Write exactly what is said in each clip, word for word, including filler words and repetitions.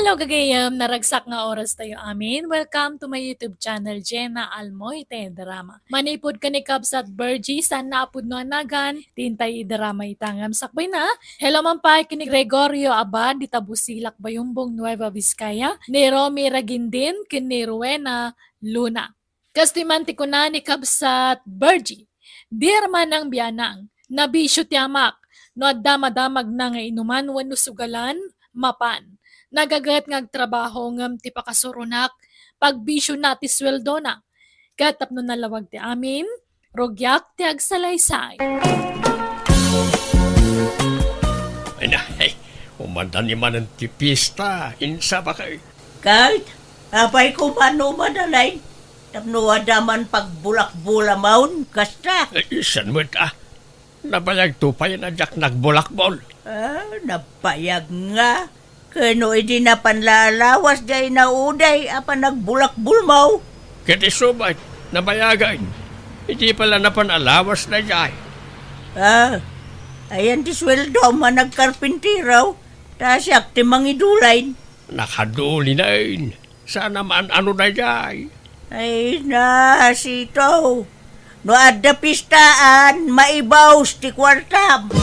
Hello, gagayem, naragsak nga oras tayo amin. Welcome to my YouTube channel, Jenna Almoite Drama. Manipud ken ni Kabsat Virgie, saan nga a pudno a nagan, ti intay idrama ita ngem sakbayna. Hello man pay ken ni Gregorio Abad, dita Busilak, Bayumbong, Nueva Vizcaya, ni Romy Ragindin, ken ni Rowena Luna. Kastoy man ti kuna ni Kabsat Virgie, "Dear Manang Bianang, nabisyo ti amak. No adda madamagna nga inuman wenno sugalan, mapan. Nagaget nga agtrabaho ngem ti pakasuronak, pagbisyona ti sueldona. Ket tapno nalawag ti amin, rugiak ti agsalaysay." Ay na, ay, umanda ni manen ti pista, insa ba kay? Ket, apay koma no madalain, tapno adda man pagbulakbulamon, kasta? Ay, saan met, ah? Nabayagto pay a diak nagbulakbol. Ah, nabayag nga. Ket no idi napan la a lawas diay nauday a panagbulakbolmo? Ket isu met, nabayagen. Idi pay la napan a lawas daydiay. Ah, ayan ti sueldom a nagkarpintero, ta siak ti mangidulain. Nakadulinen. Saan a maan-ano daydiay. Ay, nasito. No adda pistaan, maibus ti kuartam.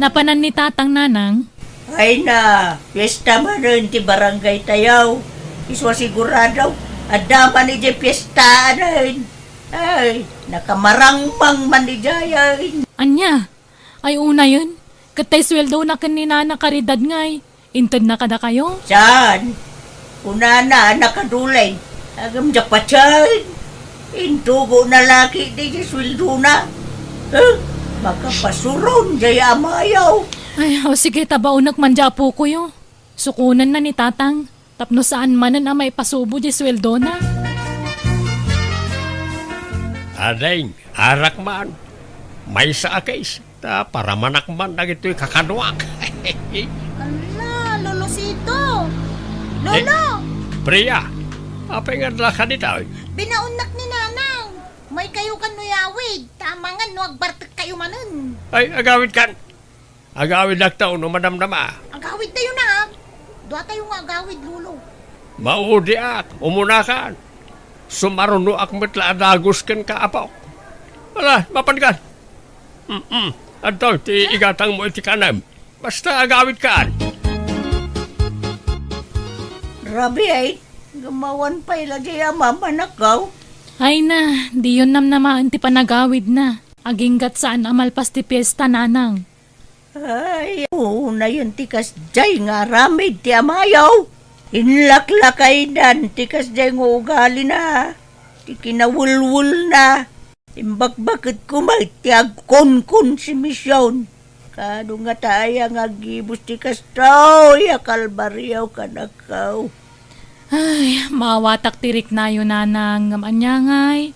Napanan ni Tatang, Nanang? Ay na, fiesta manen ti barangay tayo. Isu a sigurado, adda man idiay fiestaanen. Ay, nakamarangmang man idiayen. Ania? Ay, unayen, ket tay sueldona ken ni Nana Caridad ngay, intedna kadakayo? Saan? Kunana a nakadulain. Agam diak patien. Intugona la ketdi ti sueldona. Huh? Makapasuron diay amayo. Ay, o sige, tabaonek man diay apokoyo. Sukonenna ni Tatang. Tapno saan manen a maipasubo diay sueldona. Ading, arak man. Maysa a case, ta paramanak man dagitoy kakaduak. Ala, Lolo Sito! Lolo! Eh, Priya, apay nga adlaka ditoy? Binaonnak ni Nanang. Maykayo kan no yawid, ta amangan no agbartekkayo manen. Ay, agawidkan. Agawidakto no madamdama. Agawidtayo na, ah. Duatayo nga agawid, Lolo. Maudiak, umunakan. Sumarunoak met la a dagus kenka, apok. Ala, mapanka. Mm-mm. Adtoy ti igatangmo iti kanem. Basta agawidkan. Rabiay, gummawan pay la diay a mamanakkaw. Ay na, diyon namnamaen ti panagawidna. Aginggat saan a malpas ti piesta, Nanang. Ay, unayen ti kasdiay nga aramid ti amayo. Inlaklakaydan ti kasdiay nga ugalina, ti kinawelwelna. Imbakbaketko met ti agkonkonsumision. Kaano ngata aya nga aggibus ti kastoy a kalbario kadakayo? Ay, maawatak ti riknayo, Nanang, ngem ania ngay?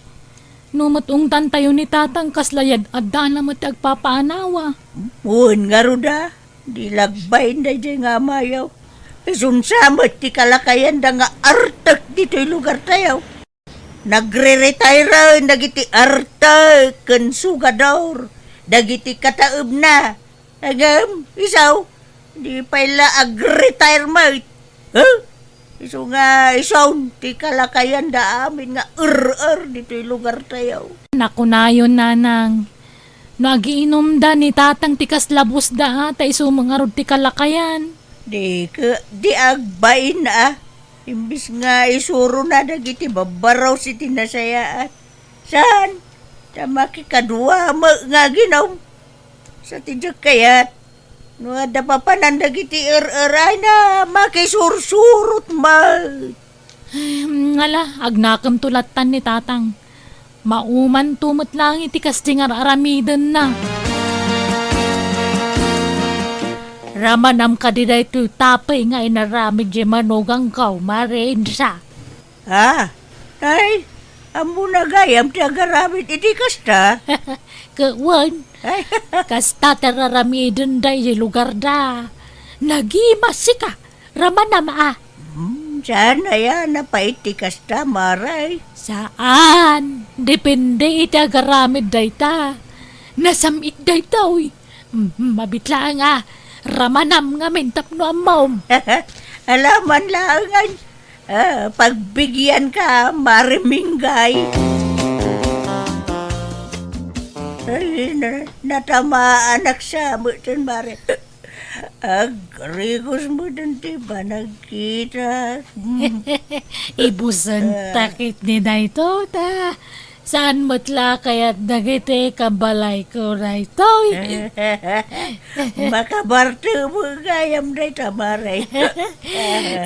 No met ungtantayo ni Tatang, kasla yad-addana met ti agpapaanawa. Wen ngarud a, di lagbain daydiay nga amayo. Isunsa met ti kalakayanda nga artek ditoy lugartayo. Nagre-retire dagiti artek ken sugador dagiti kataebna. Ngem, isu, di pay la ag-retire met. Huh? Isu nga isu ti kalakayanda amin nga er-er ditoy lugartayo. Nakunayon, Nanang, no agiinumda ni Tatang ti kasla busda, a, ta isu met ngarud ti kalakayan. Di ke, di agbain a. Imbes nga isurona dagiti babbarus iti nasayaat. Saan? Ta makikadua met nga aginum. Sa ti diak kayat, no adda papanan dagiti er-er, ay na, makisursurot met. Ay, ngala, agnakemto lattan ni Tatang. Maumanto met laeng iti kasdi nga ar-aramidenna. Ramanam kadi daytoy tapey nga inaramid diay manugangko, Mare Insa? Ah, ay, ammona gayam ti agaramid iti kasta? Ket wen, ay, kasta ti ar-aramidenda iti lugarda. Nagimasika, ramanam a. Hmm, saan aya napait ti kasta, Mare? Saan. Depende iti agaramid dayta. Nasam-it daytoy. Hmm, mabit laeng a. Ramanam ngamin tapno ammom. Alaman laengan. Ah, pagbigianka, Mare Minggay. Ay, na-, natamaanak sa meten, Mare. Agrigos meten ti panagkita. Ibusen ta ket ni daytoy ta. Saan met la kayat dagiti kabalayko daytoy? Makabartemo gayam dayta, Mare.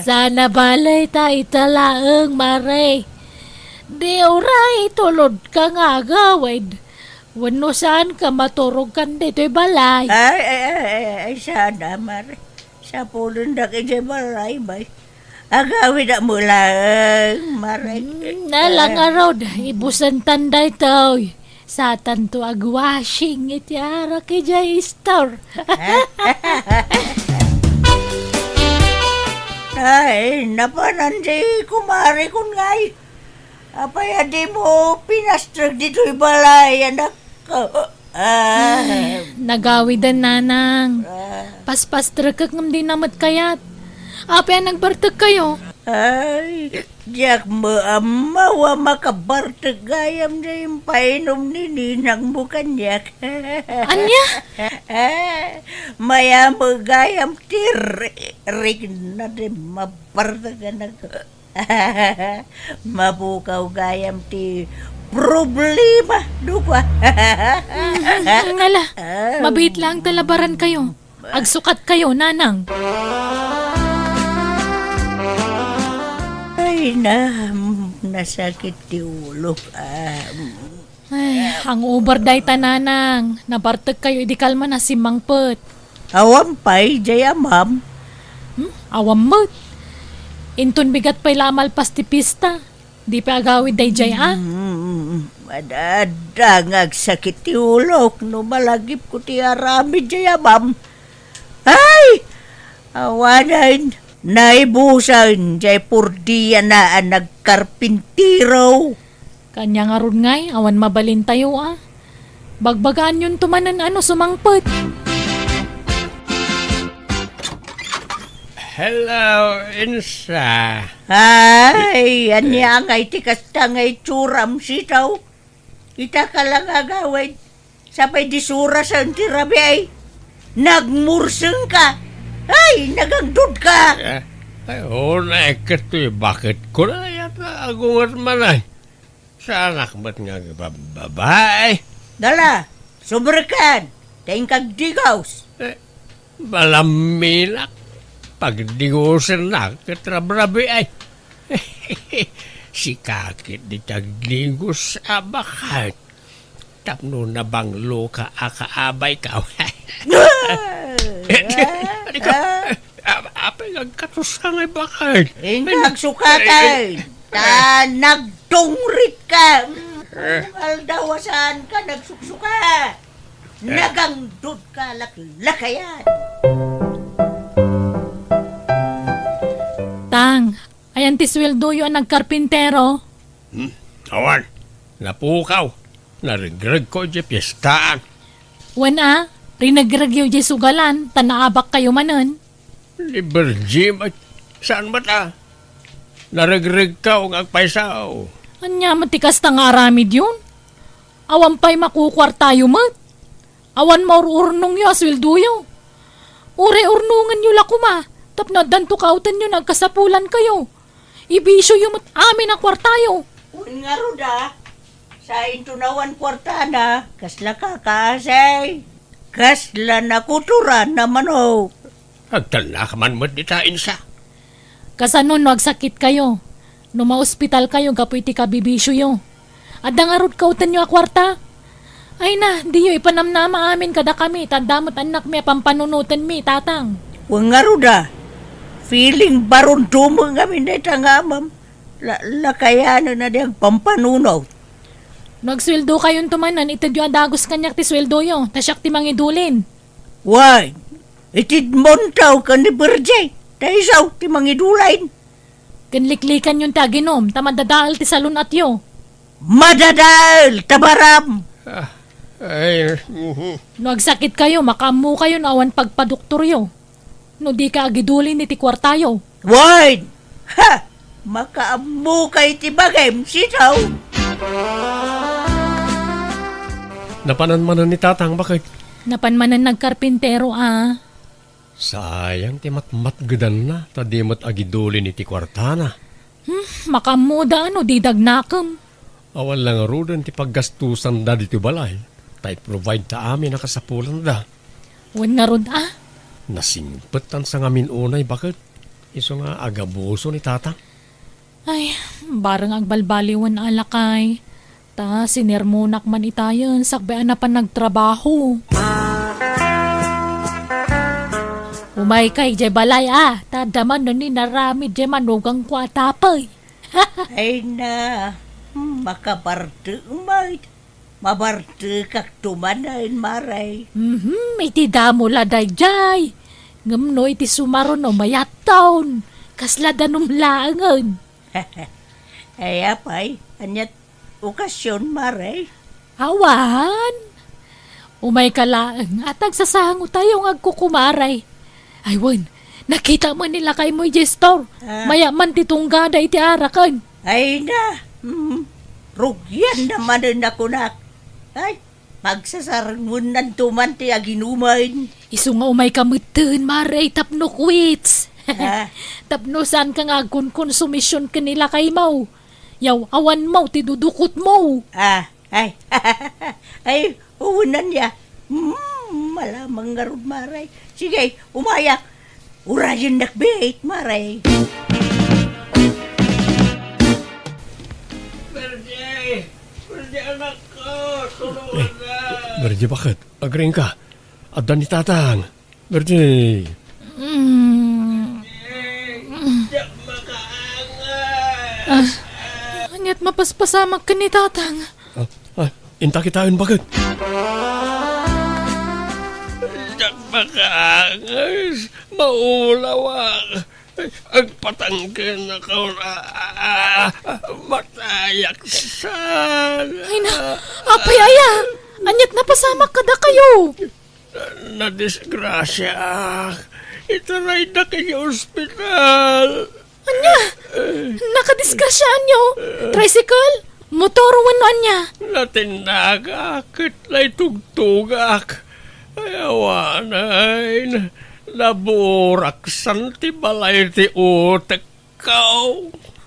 Saan a bale ta ita laeng, Mare. Di uray tulodka nga agawid. Wenno saanka maturogkan ditoy balay? Ay, ay, ay, ay, ay, saan a, Mare. Sapulendak idiay balay, bay. Agawid a mulaeng, Mare. Hmm, ala ngarud, ibusentan daytoy. Satanto agwashing iti arak idiay store. Ay, napanan di kumare kun ngay. Apay a dimo pinastrek ditoy balay, anak? Ah. Nagawiden, nanang. Ah. Paspastrekek ngem dina met kayat. Apay a nagbartekkayo? Ay, diak met ammo a makabartek gayam diay impainom ni ninangmo kaniak. Ania? Ah, mayammo gayam ti ri-, rikna di mabartek, anak. Mapukaw gayam ti problema, dukwa. Mm, ala, mabiit lang ta labarankayo. Agsukatkayo, nanang. Ay, na, nasakit ti ulok. Ah, Ay, hangover dayta, nanang. Nabartekkayo idi kalman a simmangpet. Awan pay, jay amam. Hmm? Awan met. Inton bigat pay la a malpas ti pista. Di pay agawid dayjay, a? Mm, adda nga agsakit ti ulok no malagipko ti aramid, jay amam. Ay! Awanen, naibusen, jay purdiana a nagkarpintero. Kanya ngarud ngay, awan mabalintayo, a. Bagbagaanyonto manen a no sumangpet. Hello, Insa. Ay, ania ngay ti kasta nga itsuram, sitaw? Ita ka lang agawid. Sapay di surasen ti rabii. Nagmursengka. Ay, nagangdudka. Eh, ay, unay ket ti baketko na yata agunget man ay. Saanak met nga agbababae. Dala, sumrekkan, ta inkagdigos. Eh, malaminak, pagdigosennak ket rabrabiay. Sika ket di tagdigos a baket. Tapno nabangloka a kaabayka. Adika, a-, apay nga agkatoska nga ibaket? Inka agsukaten, ta nagtungritka. Aldaw a saanka nagsuksuka. Nagangdudka laklakayan. Tang, ayan ti sueldoyo a nagkarpintero? Hmm, awan. Napukaw. Naregregko idiay piestaan. Wen a, rinegregyo idiay sugalan, ta naabakkayo manen. Ni Virgie met, saan met a? Naregregkaw nga agpaysaw. Ania met ti kasta nga aramidyon? Awan pay makukuartayo met. Awan maur-urnongyo a sueldoyo. Uray urnongenyo la koma, tapno addanto kaawtenyo nga agkasapulankayo. Ibisioyo met amin a kuartayo. Wen ngarud a, sainto nawan kuartana, kasla kakaasay, kasla nakutoran a manok. Agtalnak man met dita, Insa. Kasano no agsakitkayo? No maospitalkayo gapu iti kabibisioyo? Adda ngarud kaawtenyo a kuarta? Ay na, diyo ipanamnama amin kadakami, ta adda met annakmi a pampanunotenmi, tatang. Wen ngarud a, feeling baronto met ngamin dayta nga amam. La-, lakayanen a di agpampanunot. No agsueldokayonto manen, itedyo a dagus kaniak ti sueldoyo, ta siak ti mangidulin. Wen, itedmonto ken ni Virgie, ta isu ti mangidulain. Ken liklikanyon ti aginum, ta madadael ti salun-atyo. Madadael, ta baram! Ah, ay, mhm. No agsakitkayo, makaammokayo no awan pagpadoktoryo. no dika agidulin iti kuartayo. Wen! Ha! Makaammokay ti bagim, sitaw! Napanan manen ni Tatang, baket? Napan manen nagkarpintero, a. Sayang ti matmatgedanna, ta di met agidulin iti kuartana. Hmm, makaammoda no di dagnakem. Awan la ngaruden ti paggastusanda ditoy balay, ta i-provide ta amin a kasapulanda. Wen ngarud, a? Nasingpet tan sangamin unay, baket. Isu nga agabuso ni Tatang. Ay, bareng agbalbaliwen a lakay. Ta sinermonak man itayen sakbay a napan nagtrabaho. Umayka idiay balay, a, ta adda man ni naramid diay manugangko a tapay. Ay na, makabartek met. Mabartekakto manen, Mare. Mhm, iti damo la daydiay. Ngem no iti sumaruno mayatton, kasla danum laengen. Ay, apay, aniat okasion, Mare? Awan. Umayka laeng, a ta agsasangotayo nga agkukumaray. Ay, wen, nakita man ni lakaymo idiay store. Ah. Mayat man ti tunggada iti araken. Ay na, hmm, rugianna manen a kunak. Ay, pagsasarengennanto man ti aginumen. Isu nga umayka metten, Mare, tapno quits. Ah. Tapno saanka nga agkonkonsumision ken ni lakaymo. Yaw-awanmo ti dudukotmo. Ah, ay. Ay, wen ania. Hmm, malamang ngarud, Mare. Sige, umayak. Urayennak biit, Mare. Bernie! Bernie, anakko! Tulungan na! Bernie, baket? Agriingka? Adda ni Tatang. Bernie! Mm. Diak makaangas! Ah, aniat mapaspasamak ken ni Tatang? Ah, ah, inta kitaen, baket? Diak makaangas! Maulawak! Agpatangken ako. Ah, ah, matayak san. Ay na, apay aya? Aniat napasamak kadakayo? Nadisgrasiaak. Itaraydak iti ospital. Ania? Nakadisgrasiaanyo? Tricycle? Motor wenno ania? Natindagak ket naitugtogak. Ay, awanen, naburaksan ti balay ti utekko.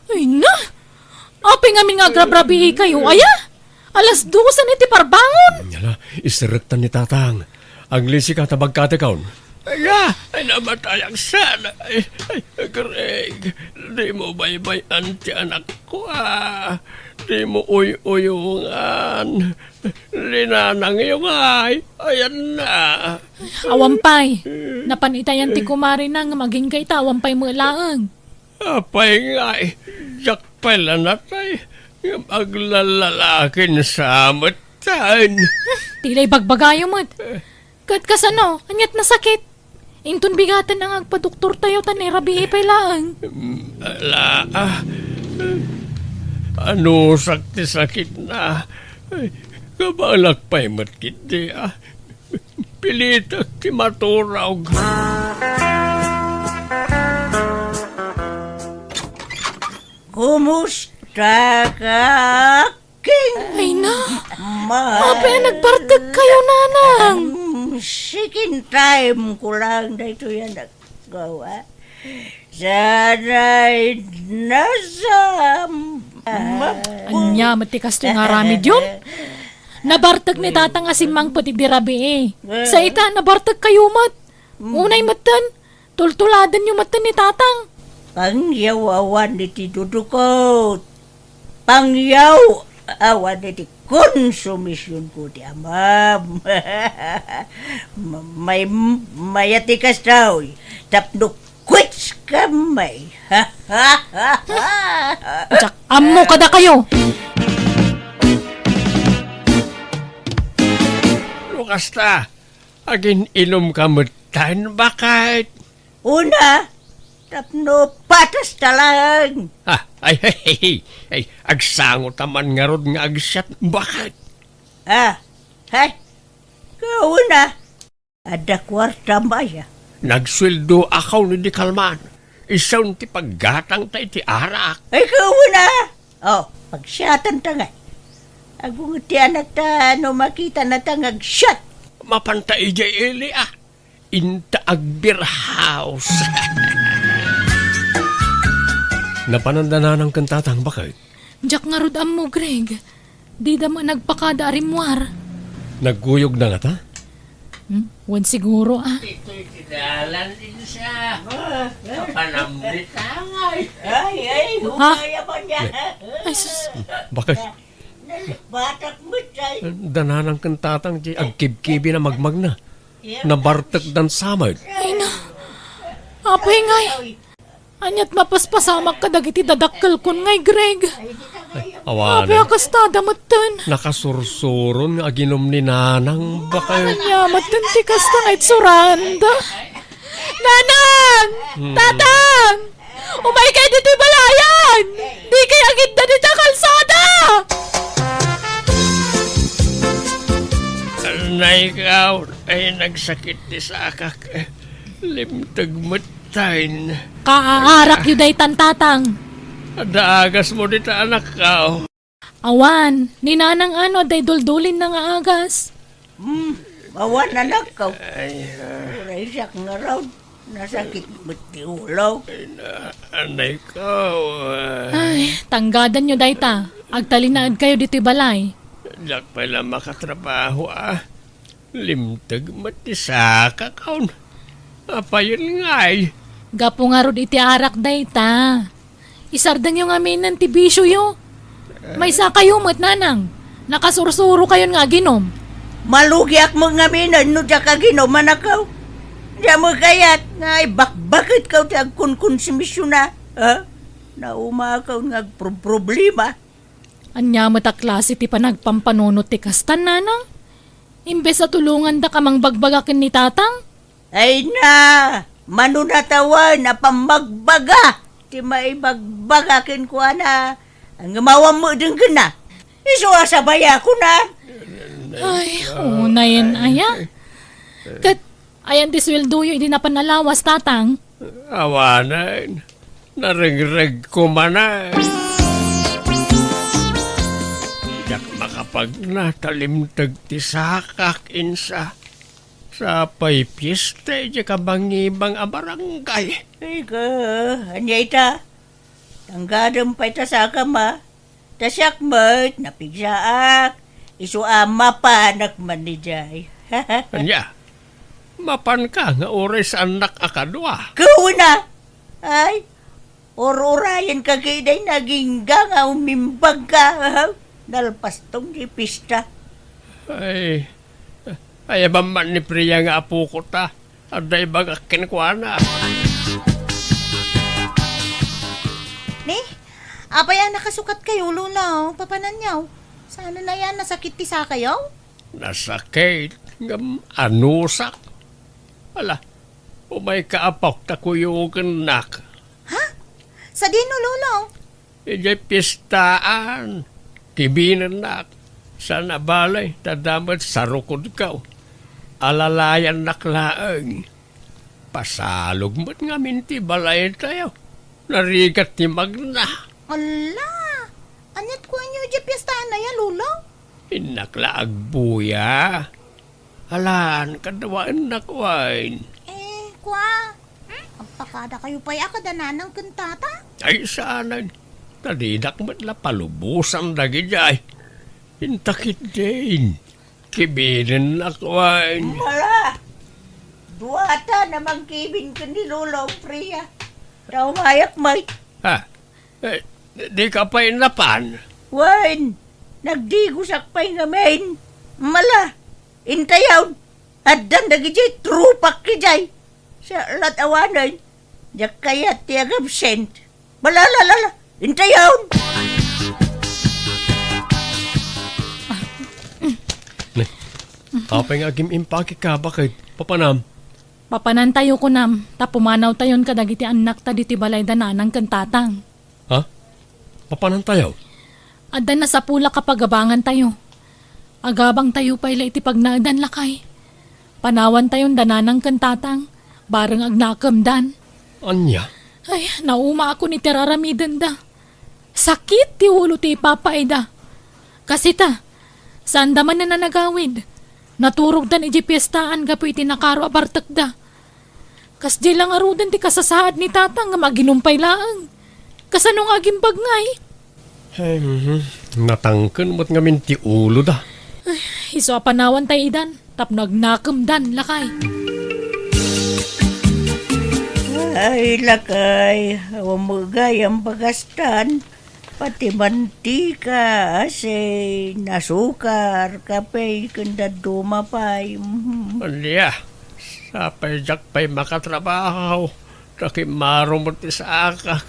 Ay na! Apay ngamin nga agrabrabiikayo, aya? Alas dosen iti parbangon! Ala, iserektan ni Tatang. Aglisika ta bagkatekon. Ala, ay, namatayak sana. Ay, ay, Greg, di mo baybay-an ti anakko, a. Di mo uy-uyongan. Linanangyo ngay, ayanna. Awan pay. Napan itayan ti kumarina nga agingga ita, awan pay met laeng. Apay ngay, diak pay la natay, ngem aglalalakin sa metten. Ti la ibagbagayo met. Ket kasano, aniat nasakit? Inton bigaten nga agpadoktortayo ta nairabii pay laeng. Ala, ah, anusak ti sakitna. Ay, kabaelak pay met ketdi, ah. Pilitek ti maturog. Kumusta ka? King Ay na! Ma- Apay a nagbartek kayo, nanang? Mm, second time ko lang daytoy a naggawa. Sanay nasam. Ania met ti kastoy nga aramidyo? Nabartek ni Tatang a simmangpet idi rabii. Sa ita, nabartek kayo met. Unay metten, tultuladenyo metten ni Tatang. Pangyaw awan iti dudukot. Pangyaw awan iti konsumisionko ti amam. Ma-, may-, mayat ti kastoy, tapno quits kami. Diak ammo kadakayo. No kasta, agin-inom ka metten, baket? Una, tapno patas ta laeng. Ah, ay, ay, ay, ay, agsango ta man ngarud nga agsiat, baket? Ah, hay, kauna, adda kuarta maya. Nagsueldoakon idi kalman. Isun ti paggatangta iti arak. Ay, kauna! Oh, pagsiatanta ngay. Agunget ti anakta no makitanata nga agsiat. Mapanta idiay ili, a. Inta agbirhaos. Napananda nanang ken tatang, baket? Diak ngarud ammo, Greg. Dida met nagpakada a rimmuar. Nagguyogda ngata? Hmm? Wen siguro, a. Ditoy ti dalan, Insa. Kapanam ni tangay. Ay, ay, Ha? Ay, sus. Baket? Nalibatak met, ay. Da nanang ken tatang ti agkibkibi a magmagna. Nabartekdan sa met. Ay na. Apay ngay. Ania't mapaspasamak kadagiti dadakkelkon ngay, Greg. Awanen. Apay a kastada metten. Nakasursuron nga aginom ni nanang, baket. Ania metten ti kasta nga itsuranda. Nanang! Hmm. Tatang! Umaykay ditoy balayan! Dikay agidda dita kalsada! Nay, kaw, ay nagsakit ti sakak. Limteg metten. Kaaarakyo daytan, tatang. Adda agasmo dita, anak, kaw. Awan, ni nanang ano adda iduldulinna nga agas. Hmm, awan, anakko. Ay, ah. Uray siak ngarud, nasakit met ti ulo. Ay, na-, anay ko, ah. Ay, tanggadanyo dayta. Agtalinaedkayo ditoy balay. Diak pay la makatrabaho, ah. Limteg met ti sakak, kaw. Apayen ngay? Gapu ngarud iti arak dayta. Isardengyo ngaminen ti bisioyo. Maysakayo met, nanang. Nakasursurokayon nga aginom. Malugiak met ngaminen no diak aginom, anakko. Diak met kayat nga ibakbaketko ti agkonkonsumision, a. Ha? Naumakon nga agproproblema. Ania met a klase ti panagpampanunot ti kastan, nanang? Imbes a tulongandak a mangbagbaga ken ni tatang? Ay na, mano natawen a pammagbaga ti maibagbaga kenkuana, ngem awan met denggenna. Isu a sabayakon, a. Ay, unayen aya. Ket ayan ti sueldoyo idi napan a lawas, tatang? Awanen, narengregko manen. Diak makapagna ta limteg ti sakak, insa. Sapay fiesta idiay kabangibang a barangay. Ay ka, ania ita? Tanggadem pay ta sakam, a. Ta siak met, napigsaak. Isu a mapanak man idiay. Ania? Mapanka nga uray saannak a kadua? Kuna! Ay, ur-urayenka ketdi, nagingga nga umimbagka. Nalpaston ti pista. Ay, ayaban man ni Priya nga apokota. Adda ibagak kenkuana. Ni, apay a nakasukatkayo, Lolo? Papananyo? Saan a yan, nasakit ti sakayo? Nasakit, ngem anusak. Ala, umayka, apok, ta kuyogennak. Ha? Sadino, Lolo? Idiay piestaan, kibinennak. Saan a bale, ta adda met sarukodko. Alalayannak laeng. Pasalog met ngamin ti balaytayo. Narigat ti magna. Ala! Ania't kuanyo idiay piestaan aya, Lolo? Innak la agbuya. Alan, kadawaennak wen. Eh, kua? Hmm? Agpakadakayo pay a kada nanang ken tata? Ay, saanen. Ta dinak met la palubosan dagidiay. Inta ketdin. Kibinennak wen. Mala! Duata a mangkibin ken ni Lolo Priya. Ta umayak met. Ha? Eh, dika pay napan? Wen, nagdigosak pay ngamin. Mala, intayon, addan dagidiay tropak idiay. Sa lat awanen, diak kayat ti agabsent. Mala, la, la, la, intayon! Ne, apay nga agim-impake ka, baket? Papanam? Papanantayo, kunam, ta pumanawtayon kadagiti annakta ditoy balay da nanang ken tatang. Ha? Mapanantayo? Adda nasapul a kapagabangantayo. Agabangtayo pay la iti pagnaedan, lakay. Panawantayon da nanang ken tatang. Bareng agnakemdan. Ania? Ay, naumaakon iti ar-aramidenda. Sakit ti ulo ti ipapaayda. Kas ita, saanda manen a nagawid. Naturogdan idiay piestaan gapu iti nakaro a bartekda. Kasdiay la ngaruden ti kasasaad ni Tatang ngem aginum pay laeng. Kasano nga agimbag ngay? Ay, mhm. Natangken met ngamin ti uloda. Ay, isu a panawan tay idan tapno agnakemdan, lakay. Ay, lakay, awan met gayam bagastan. Pati mantika, asin, asukar, kape, ken dadduma pay. Mhm. Ania, sapay diak pay makatrabaho, ta kimmaro met ti saakak.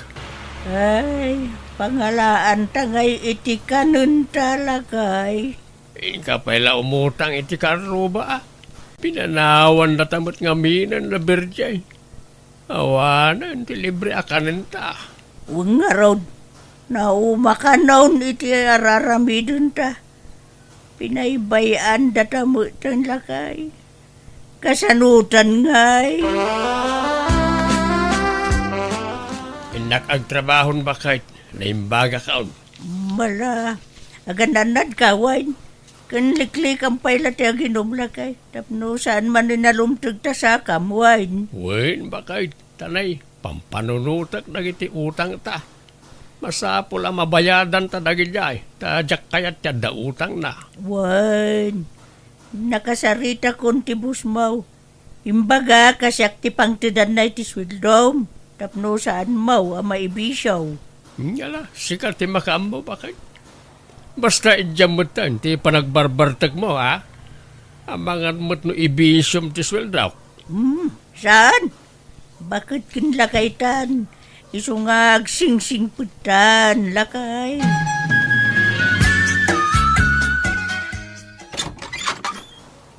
Ay, pangalaanta ngay iti kanenta, lakay. Inka pay la umutang iti karruba. Pinanawandata met ngaminen la berdiay. Awanen ti libre a kanenta. Wen ngarud, naumakanon iti ar-aramidenta. Pinaybay-andata metten, lakay. Kasanotan ngay? Innak agtrabahon, baket. Naimbagakaon. Mala, aganannadka, wen? Ken liklikam pay la ti aginum, lakay, tapno saan manen a lumteg ta sakam, wen? Wen, baket, ta nay, pampanunotek dagiti utangta. Masapul a mabayadanta dagidiay, ta diak kayat ti adda utangna. Wen, nakasaritakon ti busmaw. Imbaga, kasiak ti pangtedanna iti sueldom, tapno saanmo a maibisio. Ania la, sika ti makaammo, baket. Basta idiam metten ti panagbarbartekmo, a? Amangan met no ibisiom ti sueldok. Hmm, saan? Baket ken lakaytan, isu nga agsingsingpettan, lakay.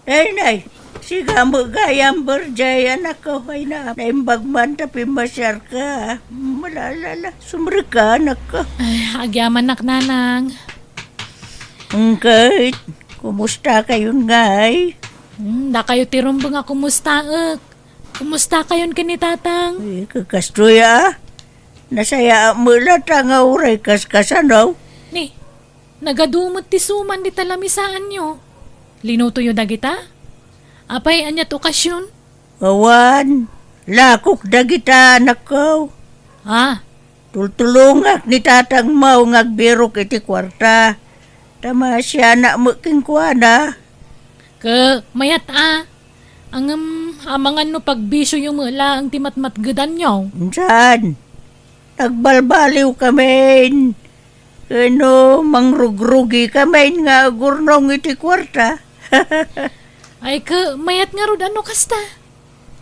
Ay, nay, sika met gayam, Berjay, anakko, ay na, naimbag man ta pimmasiarka. Malalala, sumrekka, anakko. Ay, agyamanak, nanang. Ngem ket, kumusta kayon ngay? Hmm, dakayo ti rumbeng a kumustaek. Kumusta kayon ken ni Tatang? Eh, kakastoy, a. Nasayaat met latta nga uray kaskasano. Ni, nagadu met ti suman dita lamisaanyo. Linutoyo dagita? Apay, aniat okasion? Awan, lakok dagita, anakko. Ah. Tultulongak ni tatangmo nga agbirok iti kuarta. Ta maasianak met kenkuana. Ke, mayat a. Ngem, amangan no pagbisioyo met laeng ti matmatgedanyo. Saan? Nagbalbaliwkamin. Ken no, mangrugrugikamin nga agurnong iti kuarta. Ay, ke, mayat ngarud a no kasta.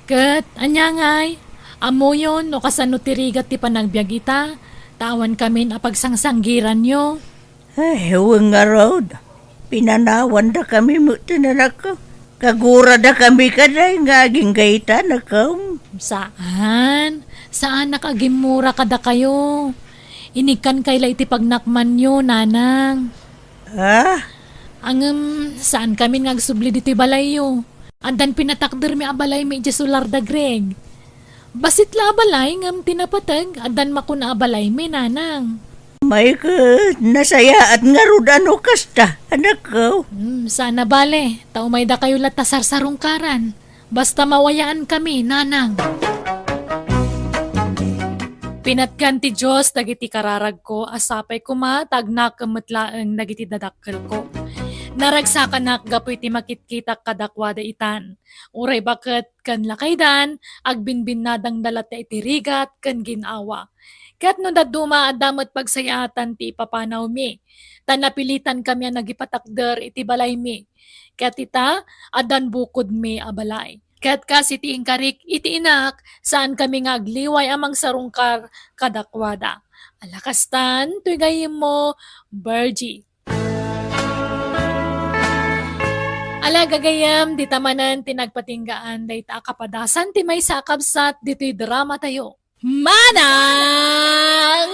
Ket, ania ngay, ammoyon no kasano ti rigat ti panagbiag ita, ta awankamin a pagsangsanggiranyo. Ay, wen ngarud, pinanawandakami met ti nanakko. Kaguradakami kadi nga agingga ita, anakko. Saan, saanak a gimmura kadakayo. Inikkankay la iti pagnakmanyo, nanang. Ah? Ngem, saankamin nga agsubli ditoy balayyo. Addan pinatakdermi a balaymi idiay solar da Greg. Bassit la a balay ngem ti napateg, addan makuna a balaymi, nanang. May ket, nasayaat ngarud a no kasta, anakko. Hmm, saan a bale, ta umaydakayo latta sarsarungkaran. Basta mawayaankami, nanang. Pinatgan ti Dios dagiti kararagko a sapay koma ta agnakem met laeng dagiti dadakkelko. Naragsakanak gapu iti makitkitak kadakuada itan. Uray baket ken lakaydan, agbinbinnadangda latta iti rigat ken gin-awa. Ket no dadduma, adda met pagsayaatan ti ipapanawmi, ta napilitankami a nagipatakder iti balaymi. Ket ita, addan bukodmi a balay. Ket kas iti inkarik iti inak, saankami nga agliway a mangsarungkar kadakuada. Ala kastan, toy gayyemmo, Virgie. Ala gagayyem, dita manen ti nagpatinggaan dayta a kapadasan ti maysa a kabsat ditoy dramatayo. Manang!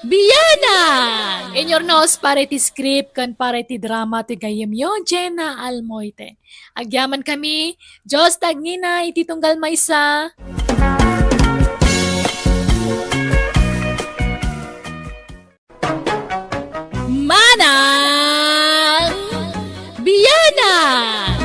Bianang! In your nose, para iti script ken para iti drama ti gayyemyo, Jenna Almoite. Agyamankami, Dios ti agngina iti tunggal maysa. Manang Bianang!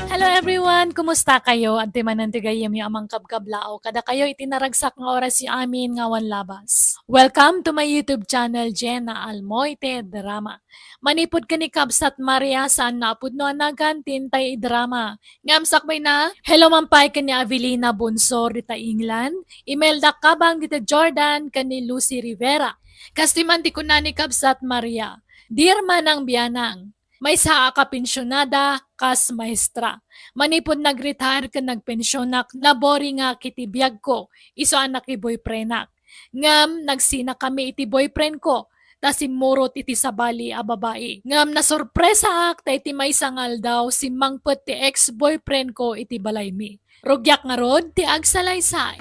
Hello everyone! Kumusta kayo? Adtoy manen ti gayyemyo a mangkabkablaaw kadakayo iti naragsak nga orasyo amin nga awan labas. Welcome to my YouTube channel, Jenna Almoite Drama. Manipud ken ni Kabsat Maria, saan nga a pudno a nagan ti intay idrama. Ngem sakbayna, hello man pay ken ni Avelina Bonsor dita England, Imelda Kabang dita Jordan, ken ni Lucy Rivera. Kastoy man ti kuna ni Kabsat Maria, Dear Manang Bianang, maysa a kapensionada kas maestra. Manipud nag-retire ken nagpensionak, naboringak iti biagko, isu a nakiboyfriendak. Ngem nagsinakami iti boyfriend ko, ta simmurot iti sabali a babai. Ngem nasorpresaak ta iti maysa nga aldaw, simmangpet ti ex-boyfriend ko iti balaymi. Rugiak ngarud ti agsalaysay.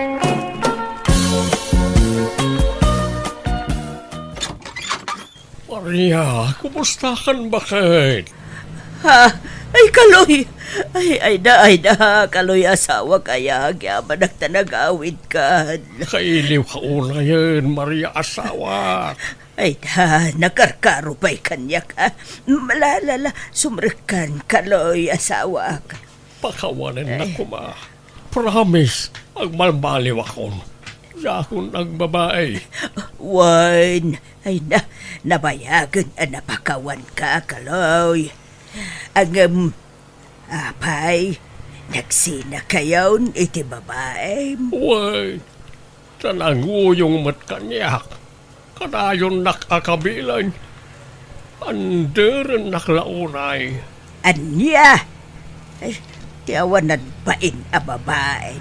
Maria, kumusta kan baket? Ha? Ay, Kaloy! Ay, ay da, ay da, Kaloy, asawa kaya, agyamanak ta nagawidkan. Nakailiw ka unayen, Maria, asawa. Ay da, nakarkaro pay kaniak, ha? La, la, la, sumrekkan, Kaloy, asawak. Pakawanennak koma. Promise, agbalbaliwakon. Diakon agbabai. Wen, ay na, nabayagen a napakawanka, Kaloy. Ngem, apay, nagsinakayon iti babaim? Wen, ta nanguyong met kaniak. Kanayonnak a kabilen. Anderennak la unay. Ania? Ay, ti awan nagbain a babain.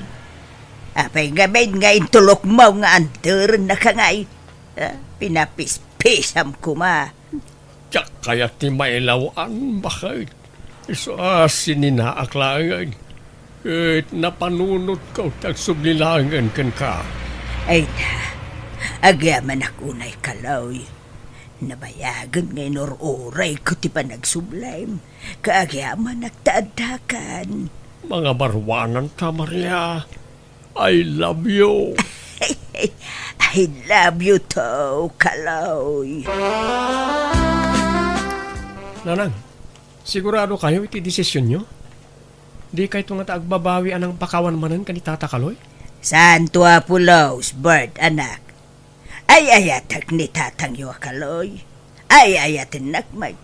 Apay ngamin nga intulokmo nga anderennaka ngay? Ah, pinapispisam koma. Diak kayat ti mailaw-an, baket. Isu a sininaak laengen, ket napanunotko ti agsubli laengen kenka. Ay na, agyamanak unay, Kaloy. Nabayagen nga inur-urayko ti panagsublim, ket agyamanak ta addakan. Mangabaruananta, Maria. I love you. I love you too, Kaloy. Nanang, sigurado kayo iti desisyonyo? Di kayto ngata agbabawi a nangpakawan manen ken ni Tata Kaloy? Santo Apulos, Bert, anak. Ay-ayatek ni tatangyo a Kaloy. Ay-ayatennak met.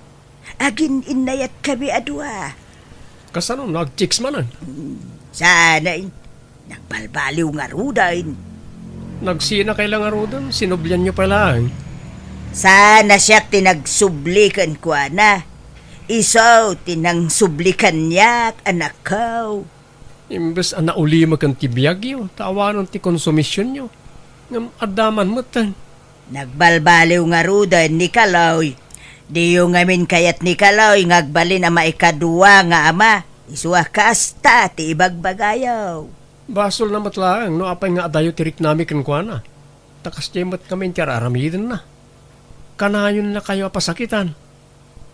Agin-innayatkami a dua. Kasano no agchicks manen? Hmm, saan ay nagbalbaliw ngaruden. Nagsinakay la ngaruden, sinublianyo pay laeng. Saan a siak ti nagsubli kenkuana. Isu ti nangsubli kaniak, anakko. Imbes a naulimek ti biagyo, ta awanen ti konsumisionyo, ngem adda man metten. Nagbalbaliw ngaruden ni Kaloy. Diyo ngamin kayat ni Kaloy nga agbalin a maikadua nga ama, isu a kasta ti ibagbagayo. Basolna met laeng no apay nga adayo ti riknami kenkuana, ta kasdiay met ngamin ti ar-aramidenna. Kanayonnakayo a pasakitan.